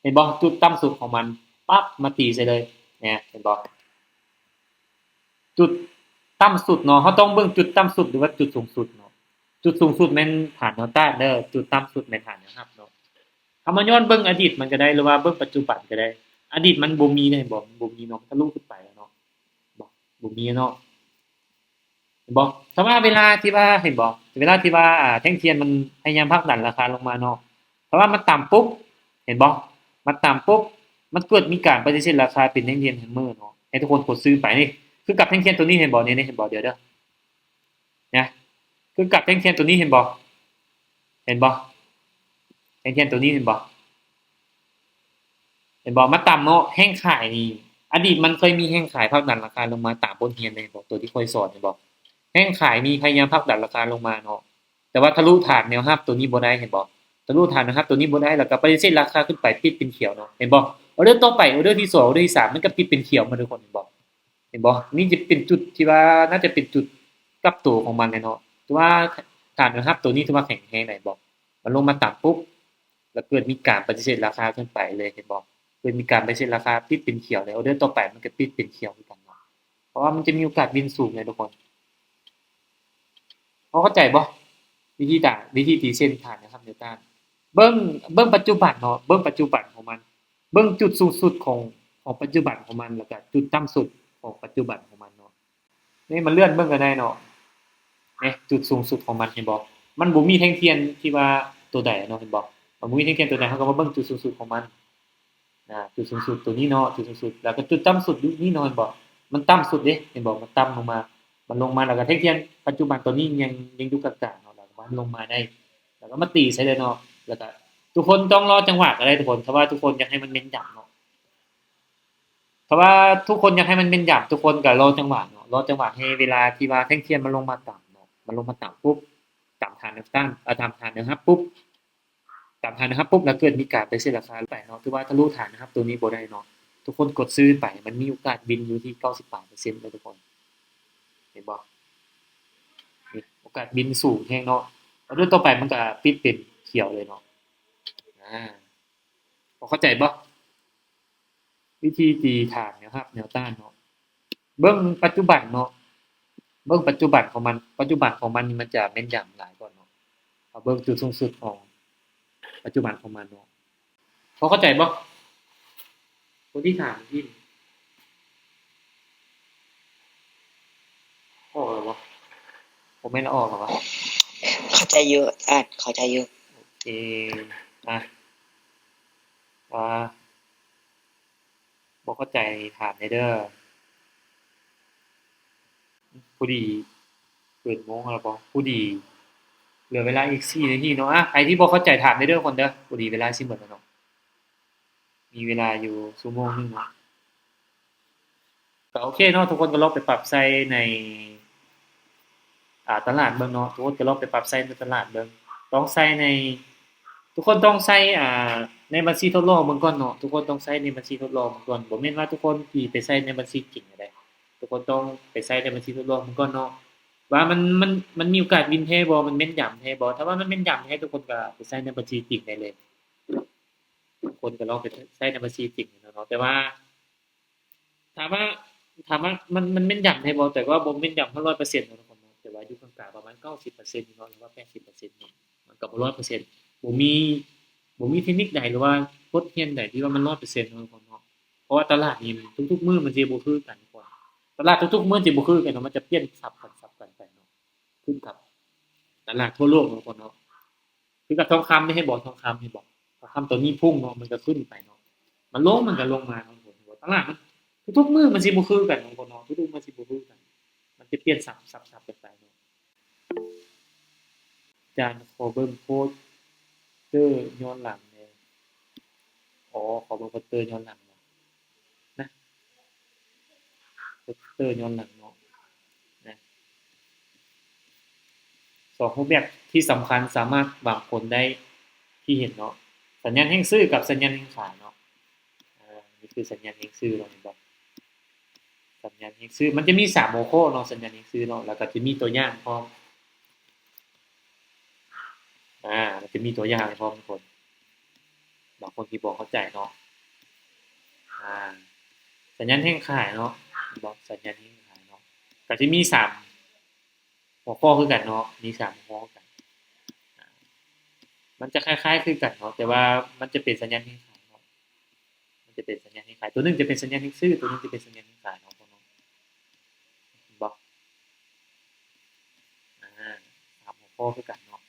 ເຫັນບໍ່? ຈຸດຕ່ຳສຸດຂອງມັນ ປັບ ມາຕີໃສ່ເລີຍ ນີ້ ເຫັນບໍ່? ຈຸດຕ່ຳສຸດເນາະ ເຮົາຕ້ອງເບິ່ງຈຸດຕ່ຳສຸດ ຫຼືວ່າຈຸດສູງສຸດເນາະ ຈຸດສູງສຸດແມ່ນຖານແນວຕ້ານເດີ ຈຸດຕ່ຳສຸດແມ່ນຖານແນວຮັບເນາະ. ເຮົາມາຍ້ອນເບິ່ງອະດີດມັນກໍໄດ້ ຫຼືວ່າເບິ່ງປັດຈຸບັນກໍໄດ້ ອະດີດມັນບໍ່ມີເດ້ ເຫັນບໍ່? ມັນບໍ່ມີເນາະ ມັນທະລຸຂຶ້ນໄປແລ້ວເນາະ ບໍ່ ບໍ່ມີເນາະ ເຫັນບໍ່? ຖ້າວ່າເວລາທີ່ວ່າ ເຫັນບໍ່? ເວລາທີ່ວ່າ ອ່າ ແທ່ງທຽນມັນພະຍາຍາມຜັກດັນລາຄາລົງມາເນາະ ຖ້າວ່າມັນຕ່ຳປຸບ ເຫັນບໍ່? ມັນຕ່ຳປຸບ ມັນເກີດມີການປະຕິເສດລາຄາເປັນແທ່ງທຽນແຮມເມີເນາະ ໃຫ້ທຸກຄົນກົດຊື້ໄປ ນີ້ ຄືກັບແທ່ງທຽນໂຕນີ້ ເຫັນບໍ່? ນີ້ ນີ້ ເຫັນບໍ່? ດຽວເດີ ນະ ຄືກັບແທ່ງທຽນໂຕນີ້ ເຫັນບໍ່? ເຫັນບໍ່? ແທ່ງທຽນໂຕນີ້ ເຫັນບໍ່? ເຫັນບໍ່? ມາຕ່ຳເນາະ ແຮງຂາຍນີ້ ອະດີດມັນເຄີຍມີແຮງຂາຍຜັກດັນລາຄາລົງມາຕາມບົດຮຽນເດ້ ເຫັນບໍ່? ໂຕທີ່ຂ້ອຍສອນ ເຫັນບໍ່? ແຮງຂາຍມີພະຍາຍາມຜັກດັນລາຄາລົງມາເນາະ ແຕ່ວ່າທະລຸຖານແນວຮັບໂຕນີ້ບໍ່ໄດ້ ເຫັນບໍ່? ທະລຸຖານແນວຮັບໂຕນີ້ບໍ່ໄດ້ ແລ້ວກໍປະຕິເສດລາຄາຂຶ້ນໄປ ປິດເປັນຂຽວເນາະ ເຫັນບໍ່? ອໍເດີຕໍ່ໄປ ອໍເດີທີສອງ ອໍເດີທີສາມ ມັນກໍປິດເປັນຂຽວໝົດ ທຸກຄົນ ເຫັນບໍ່? ເຫັນບໍ່? ນີ້ຈະເປັນຈຸດທີ່ວ່າ ໜ້າຈະເປັນຈຸດກັບໂຕຂອງມັນແຫຼະເນາະ ຖືວ່າຖານແນວຮັບໂຕນີ້ຖືວ່າແຂງແຮງໄດ໋ ເຫັນບໍ່? ມັນລົງມາຕ່ຳປຸບ ແລ້ວເກີດມີການປະຕິເສດລາຄາຂຶ້ນໄປເລີຍ ເຫັນບໍ່? ເກີດມີການປະຕິເສດລາຄາ ປິດເປັນຂຽວເລີຍ ອໍເດີຕໍ່ໄປມັນກໍປິດເປັນຂຽວຄືກັນເນາະ ເພາະວ່າມັນຈະມີໂອກາດວິນສູງເລີຍ ທຸກຄົນ ພໍເຂົ້າໃຈບໍ່? ວິທີຕາ ວິທີຕີເສັ້ນຖານແນວຮັບແນວຕ້ານ ເບິ່ງ ເບິ່ງປັດຈຸບັນເນາະ ເບິ່ງປັດຈຸບັນຂອງມັນ ເບິ່ງຈຸດສູງສຸດຂອງ ຂອງປັດຈຸບັນຂອງມັນ ແລ້ວກະຈຸດຕ່ຳສຸດຂອງປັດຈຸບັນຂອງມັນເນາະ. ນີ້ມາເລື່ອນເບິ່ງກໍໄດ້ເນາະ ນີ້ຈຸດສູງສຸດຂອງມັນ ເຫັນບໍ່? ມັນບໍ່ມີແທ່ງທຽນທີ່ວ່າໂຕໃດເນາະ ເຫັນບໍ່? ມັນບໍ່ມີແທ່ງທຽນໂຕໃດ ເຮົາກໍມາເບິ່ງຈຸດສູງສຸດຂອງມັນ ນະ ຈຸດສູງສຸດໂຕນີ້ເນາະ ຈຸດສູງສຸດ ແລ້ວກໍຈຸດຕ່ຳສຸດຢູ່ນີ້ເນາະ ເຫັນບໍ່? ມັນຕ່ຳສຸດເດ້ ເຫັນບໍ່? ມັນຕ່ຳລົງມາ ມັນລົງມາ ແລ້ວກໍແທ່ງທຽນປັດຈຸບັນໂຕນີ້ຍັງ ຍັງຢູ່ກາງໆເນາະ ແລ້ວກໍມັນລົງມາໄດ້ ແລ້ວກໍມາຕີໃສ່ເລີຍເນາະ ແລ້ວກໍທຸກຄົນຕ້ອງລໍຈັງຫວະກໍໄດ້ທຸກຄົນ ຖ້າວ່າທຸກຄົນຢາກໃຫ້ມັນແມ່ນຍຳເນາະ ຖ້າວ່າທຸກຄົນຢາກໃຫ້ມັນແມ່ນຍຳ ທຸກຄົນກໍລໍຈັງຫວະເນາະ ລໍຈັງຫວະໃຫ້ເວລາທີ່ວ່າແທ່ງທຽນມັນລົງມາຕ່ຳເນາະ ມັນລົງມາຕ່ຳປຸບ ຕາມຖານແນວຕ້ານ ເອີ ຕາມຖານແນວຮັບປຸບ ຕາມຖານແນວຮັບປຸບ ແລ້ວເກີດມີການປະຕິເສດລາຄາໄປເນາະ ຖືວ່າທະລຸຖານແນວຮັບໂຕນີ້ບໍ່ໄດ້ເນາະ ທຸກຄົນກົດຊື້ໄປ ມັນມີໂອກາດວິນຢູ່ທີ່ເກົ້າສິບປາຍເປີເຊັນເລີຍທຸກຄົນ ເຫັນບໍ່? ນີ້ໂອກາດວິນສູງແຮງເນາະ ອໍເດີຕໍ່ໄປມັນກໍປິດເປັນຂຽວເລີຍເນາະ ອາ ພໍເຂົ້າໃຈບໍ່? ວິທີຕີຖານແນວຮັບແນວຕ້ານເນາະ ເບິ່ງປັດຈຸບັນເນາະ ເບິ່ງປັດຈຸບັນຂອງມັນ ປັດຈຸບັນຂອງມັນນີ້ມັນຈະແມ່ນຍຳຫຼາຍກວ່າເນາະ ເຮົາເບິ່ງຈຸດສູງສຸດຂອງປັດຈຸບັນຂອງມັນເນາະ ພໍເຂົ້າໃຈບໍ່? ຄົນທີ່ຖາມທີ່ ອອກແລ້ວບໍ່? ບໍ່ແມ່ນອອກແລ້ວວະ? ເຂົ້າໃຈຢູ່ ອາ ເຂົ້າໃຈຢູ່ ໂອເຄ ອາ ວ່າ ບໍ່ເຂົ້າໃຈຖາມແດ່ເດີ. ພໍດີເປີດໂມງແລ້ວບໍ່? ພໍດີເຫຼືອເວລາອີກສີ່ນາທີເນາະ. ອາ ໃຜທີ່ບໍ່ເຂົ້າໃຈຖາມໄດ້ເດີທຸກຄົນເດີ. ພໍດີເວລາຊິໝົດແລ້ວເນາະ. ມີເວລາຢູ່ຊົ່ວໂມງໜຶ່ງເນາະ. ກໍໂອເຄເນາະ, ທຸກຄົນກໍລອງໄປປັບໃຊ້ໃນ ອ່າ ຕະຫຼາດເບິ່ງເນາະ. ທຸກຄົນກໍລອງໄປປັບໃຊ້ໃນຕະຫຼາດເບິ່ງ. ຕ້ອງໃຊ້ໃນ ທຸກຄົນຕ້ອງໃຊ້ ອ່າ ໃນບັນຊີທົດລອງເບິ່ງກ່ອນເນາະ. ທຸກຄົນຕ້ອງໃຊ້ໃນບັນຊີທົດລອງເບິ່ງກ່ອນ. ບໍ່ແມ່ນວ່າທຸກຄົນຊິໄປໃຊ້ໃນບັນຊີຈິງກໍໄດ້. ທຸກຄົນຕ້ອງໄປໃຊ້ໃນບັນຊີທົດລອງເບິ່ງກ່ອນເນາະ ວ່າມັນ ມັນ ມັນມີໂອກາດວິນແທ້ບໍ່? ມັນແມ່ນຍຳແທ້ບໍ່? ຖ້າວ່າມັນແມ່ນຍຳແທ້ ທຸກຄົນກໍໄປໃຊ້ໃນບັນຊີຈິງໄດ້ເລີຍ. ທຸກຄົນກໍລອງໄປໃຊ້ໃນບັນຊີຈິງເນາະ. ແຕ່ວ່າ ຖາມວ່າ ຖາມວ່າມັນ ມັນແມ່ນຍຳແທ້ບໍ່? ແຕ່ວ່າບໍ່ແມ່ນຍຳຮ້ອຍເປີເຊັນເນາະ ທຸກຄົນເນາະ. ແຕ່ວ່າຢູ່ກາງໆ ປະມານເກົ້າສິບເປີເຊັນເນາະ ຫຼືວ່າແປດສິບເປີເຊັນເນາະ. ມັນກໍບໍ່ຮ້ອຍເປີເຊັນ. ບໍ່ມີ ບໍ່ມີເທັກນິກໃດ ຫຼືວ່າບົດຮຽນໃດທີ່ວ່າມັນຮ້ອຍເປີເຊັນເນາະ ທຸກຄົນເນາະ. ພາະວ່າຕະຫຼາດນີ້ທຸກໆມື້ມັນຊິບໍ່ຄືກັນທຸກຄົນ. ຕະຫຼາດທຸກໆມື້ຊິບໍ່ຄືກັນເນາະ, ມັນຈະປ່ຽນສັບກັນສັບກັນໄປເນາະ, ຂຶ້ນກັບຕະຫຼາດທົ່ວໂລກເນາະທຸກຄົນເນາະ. ຄືກັບທອງຄຳນີ້ ເຫັນບໍ່? ທອງຄຳ ເຫັນບໍ່? ທອງຄຳໂຕນີ້ພຸ່ງເນາະ ມັນກໍຂຶ້ນໄປເນາະ, ມັນລົງ ມັນກໍລົງມາເນາະທຸກຄົນ. ຕະຫຼາດມັນທຸກໆມື້ມັນຊິບໍ່ຄືກັນເນາະທຸກຄົນເນາະ, ທຸກໆມື້ຊິບໍ່ຄືກັນ, ມັນຈະປ່ຽນສັບສັບສັບກັນໄປເນາະ. ອາຈານ ຂໍເບິ່ງໂປສເຕີຍ້ອນຫຼັງແດ່. ອໍ ຂໍເບິ່ງໂປສເຕີຍ້ອນຫຼັງນະ, ໂປສເຕີຍ້ອນຫຼັງເນາະນະ. ສອງຮູບແບບທີ່ສຳຄັນສາມາດຫວັງຜົນໄດ້ທີ່ເຫັນເນາະ, ສັນຍານແຮງຊື້ກັບສັນຍານແຮງຂາຍເນາະ. ອາ ນີ້ຄືສັນຍານແຮງຊື້ເນາະ, ເຫັນບໍ່? ສັນຍານແຮງຊື້ ມັນຈະມີສາມຫົວຂໍ້ເນາະ, ສັນຍານແຮງຊື້ເນາະ, ແລ້ວກໍຈະມີຕົວຢ່າງພ້ອມ. ອາ ມັນຈະມີຕົວຢ່າງໃຫ້ພ້ອມທຸກຄົນ, ບາງຄົນທີ່ບໍ່ເຂົ້າໃຈເນາະ. ອາ ສັນຍານແຮງຂາຍເນາະ, ເຫັນບໍ່? ສັນຍານແຮງຂາຍເນາະ, ກໍຈະມີສາມຫົວຂໍ້ຄືກັນເນາະ, ມີສາມຫົວຂໍ້ຄືກັນ. ອາ ມັນຈະຄ້າຍໆຄືກັນເນາະ, ແຕ່ວ່າມັນຈະເປັນສັນຍານແຮງຂາຍເນາະ. ມັນຈະເປັນສັນຍານແຮງຂາຍ, ຕົວໜຶ່ງຈະເປັນສັນຍານແຮງຊື້, ຕົວໜຶ່ງຈະເປັນສັນຍານແຮງຂາຍເນາະ, ເຫັນບໍ່? ອາ ສາມຫົວຂໍ້ຄືກັນເນາະ.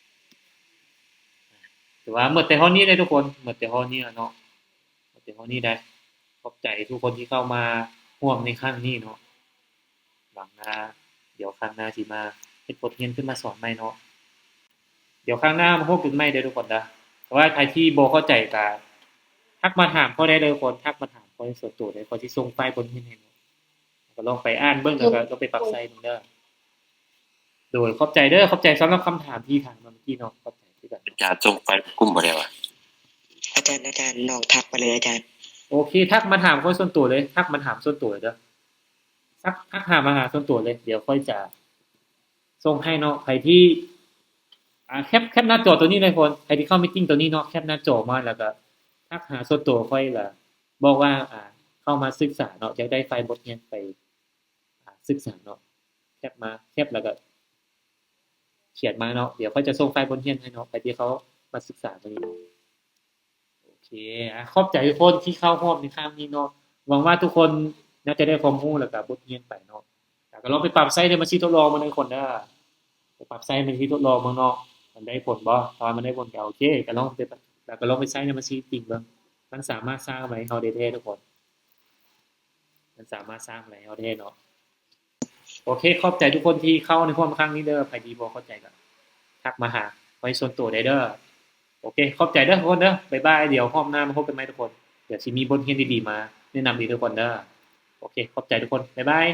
ຖືວ່າໝົດແຕ່ຮອດນີ້ເດ້ທຸກຄົນ, ໝົດແຕ່ຮອດນີ້ແລ້ວເນາະ, ໝົດແຕ່ຮອດນີ້ໄດ໋. ຂອບໃຈທຸກຄົນທີ່ເຂົ້າມາຮ່ວມໃນຄັ້ງນີ້ເນາະ. ຫວັງວ່າດຽວຄັ້ງໜ້າຊິມາເຮັດບົດຮຽນຂຶ້ນມາສອນໃໝ່ເນາະ. ດຽວຄັ້ງໜ້າມາພົບກັນໃໝ່ເດີທຸກຄົນເດີ. ແຕ່ວ່າໃຜທີ່ບໍ່ເຂົ້າໃຈກໍທັກມາຖາມຂ້ອຍໄດ້ເດີທຸກຄົນ, ທັກມາຖາມຂ້ອຍສ່ວນຕົວໄດ້, ຂ້ອຍຊິສົ່ງໄຟລ໌ບົດຮຽນໃຫ້ເນາະ. ກໍລອງໄປອ່ານເບິ່ງ ແລ້ວກໍລອງໄປປັບໃຊ້ເບິ່ງເດີ. ໂດຍ ຂອບໃຈເດີ, ຂອບໃຈສຳລັບຄຳຖາມທີ່ຖາມມາເມື່ອກີ້ເນາະ, ຂອບໃຈຄືກັນ. ອາຈານສົ່ງໄຟລ໌ກຸ່ມບໍ່ໄດ້ຫວາ? ອາຈານ ອາຈານ ນ້ອງທັກມາເລີຍອາຈານ. ໂອເຄ, ທັກມາຖາມຂ້ອຍສ່ວນຕົວເລີຍ, ທັກມາຖາມສ່ວນຕົວເລີຍເດີ. ທັກ ທັກຫາມາຫາສ່ວນຕົວເລີຍ, ດຽວຂ້ອຍຈະສົ່ງໃຫ້ເນາະ. ໃຜທີ່ ອາ ແຄບ ແຄບໜ້າຈໍຕົວນີ້ເລີຍທຸກຄົນ, ໃຜທີ່ເຂົ້າມີດຕິ້ງຕົວນີ້ເນາະ, ແຄບໜ້າຈໍມາ ແລ້ວກໍທັກຫາສ່ວນຕົວຂ້ອຍ ແລ້ວບອກວ່າ ອາ ເຂົ້າມາສຶກສາເນາະ, ຢາກໄດ້ໄຟລ໌ບົດຮຽນໄປ ອາ ສຶກສາເນາະ. ແຄບມາ ແຄບແລ້ວກໍຂຽນມາເນາະ, ດຽວຂ້ອຍຈະສົ່ງໄຟລ໌ບົດຮຽນໃຫ້ເນາະ, ໃຜທີ່ເຂົ້າມາສຶກສາຕົວນີ້ເນາະ. ໂອເຄ ອາ ຂອບໃຈທຸກຄົນທີ່ເຂົ້າຮ່ວມໃນຄັ້ງນີ້ເນາະ. ຫວັງວ່າທຸກຄົນໜ້າຈະໄດ້ຄວາມຮູ້ ແລ້ວກໍບົດຮຽນໄປເນາະ. ແລ້ວກໍລອງໄປປັບໃຊ້ໃນບັນຊີທົດລອງເບິ່ງເດີທຸກຄົນເດີ. ໄປປັບໃຊ້ໃນບັນຊີທົດລອງເບິ່ງເນາະ, ມັນໄດ້ຜົນບໍ່? ຖ້າວ່າມັນໄດ້ຜົນກໍໂອເຄ, ກໍລອງໄປ ແລ້ວກໍລອງໄປໃຊ້ໃນບັນຊີຈິງເບິ່ງ. ມັນສາມາດສ້າງກຳໄລໃຫ້ເຮົາໄດ້ແທ້ທຸກຄົນ, ມັນສາມາດສ້າງກຳໄລໃຫ້ເຮົາໄດ້ເນາະ. ໂອເຄ, ຂອບໃຈທຸກຄົນທີ່ເຂົ້າໃນຮ່ວມຄັ້ງນີ້ເດີ. ໃຜທີ່ບໍ່ເຂົ້າໃຈກໍທັກມາຫາຂ້ອຍສ່ວນຕົວໄດ້ເດີ. ໂອເຄ, ຂອບໃຈເດີທຸກຄົນເດີ. ບາຍບາຍ. ດຽວຮອບໜ້າມາພົບກັນໃໝ່ທຸກຄົນ. ດຽວຊິມີບົດຮຽນດີໆມາແນະນຳອີກທຸກຄົນເດີ. ໂອເຄ, ຂອບໃຈທຸກຄົນ. ບາຍບາຍ.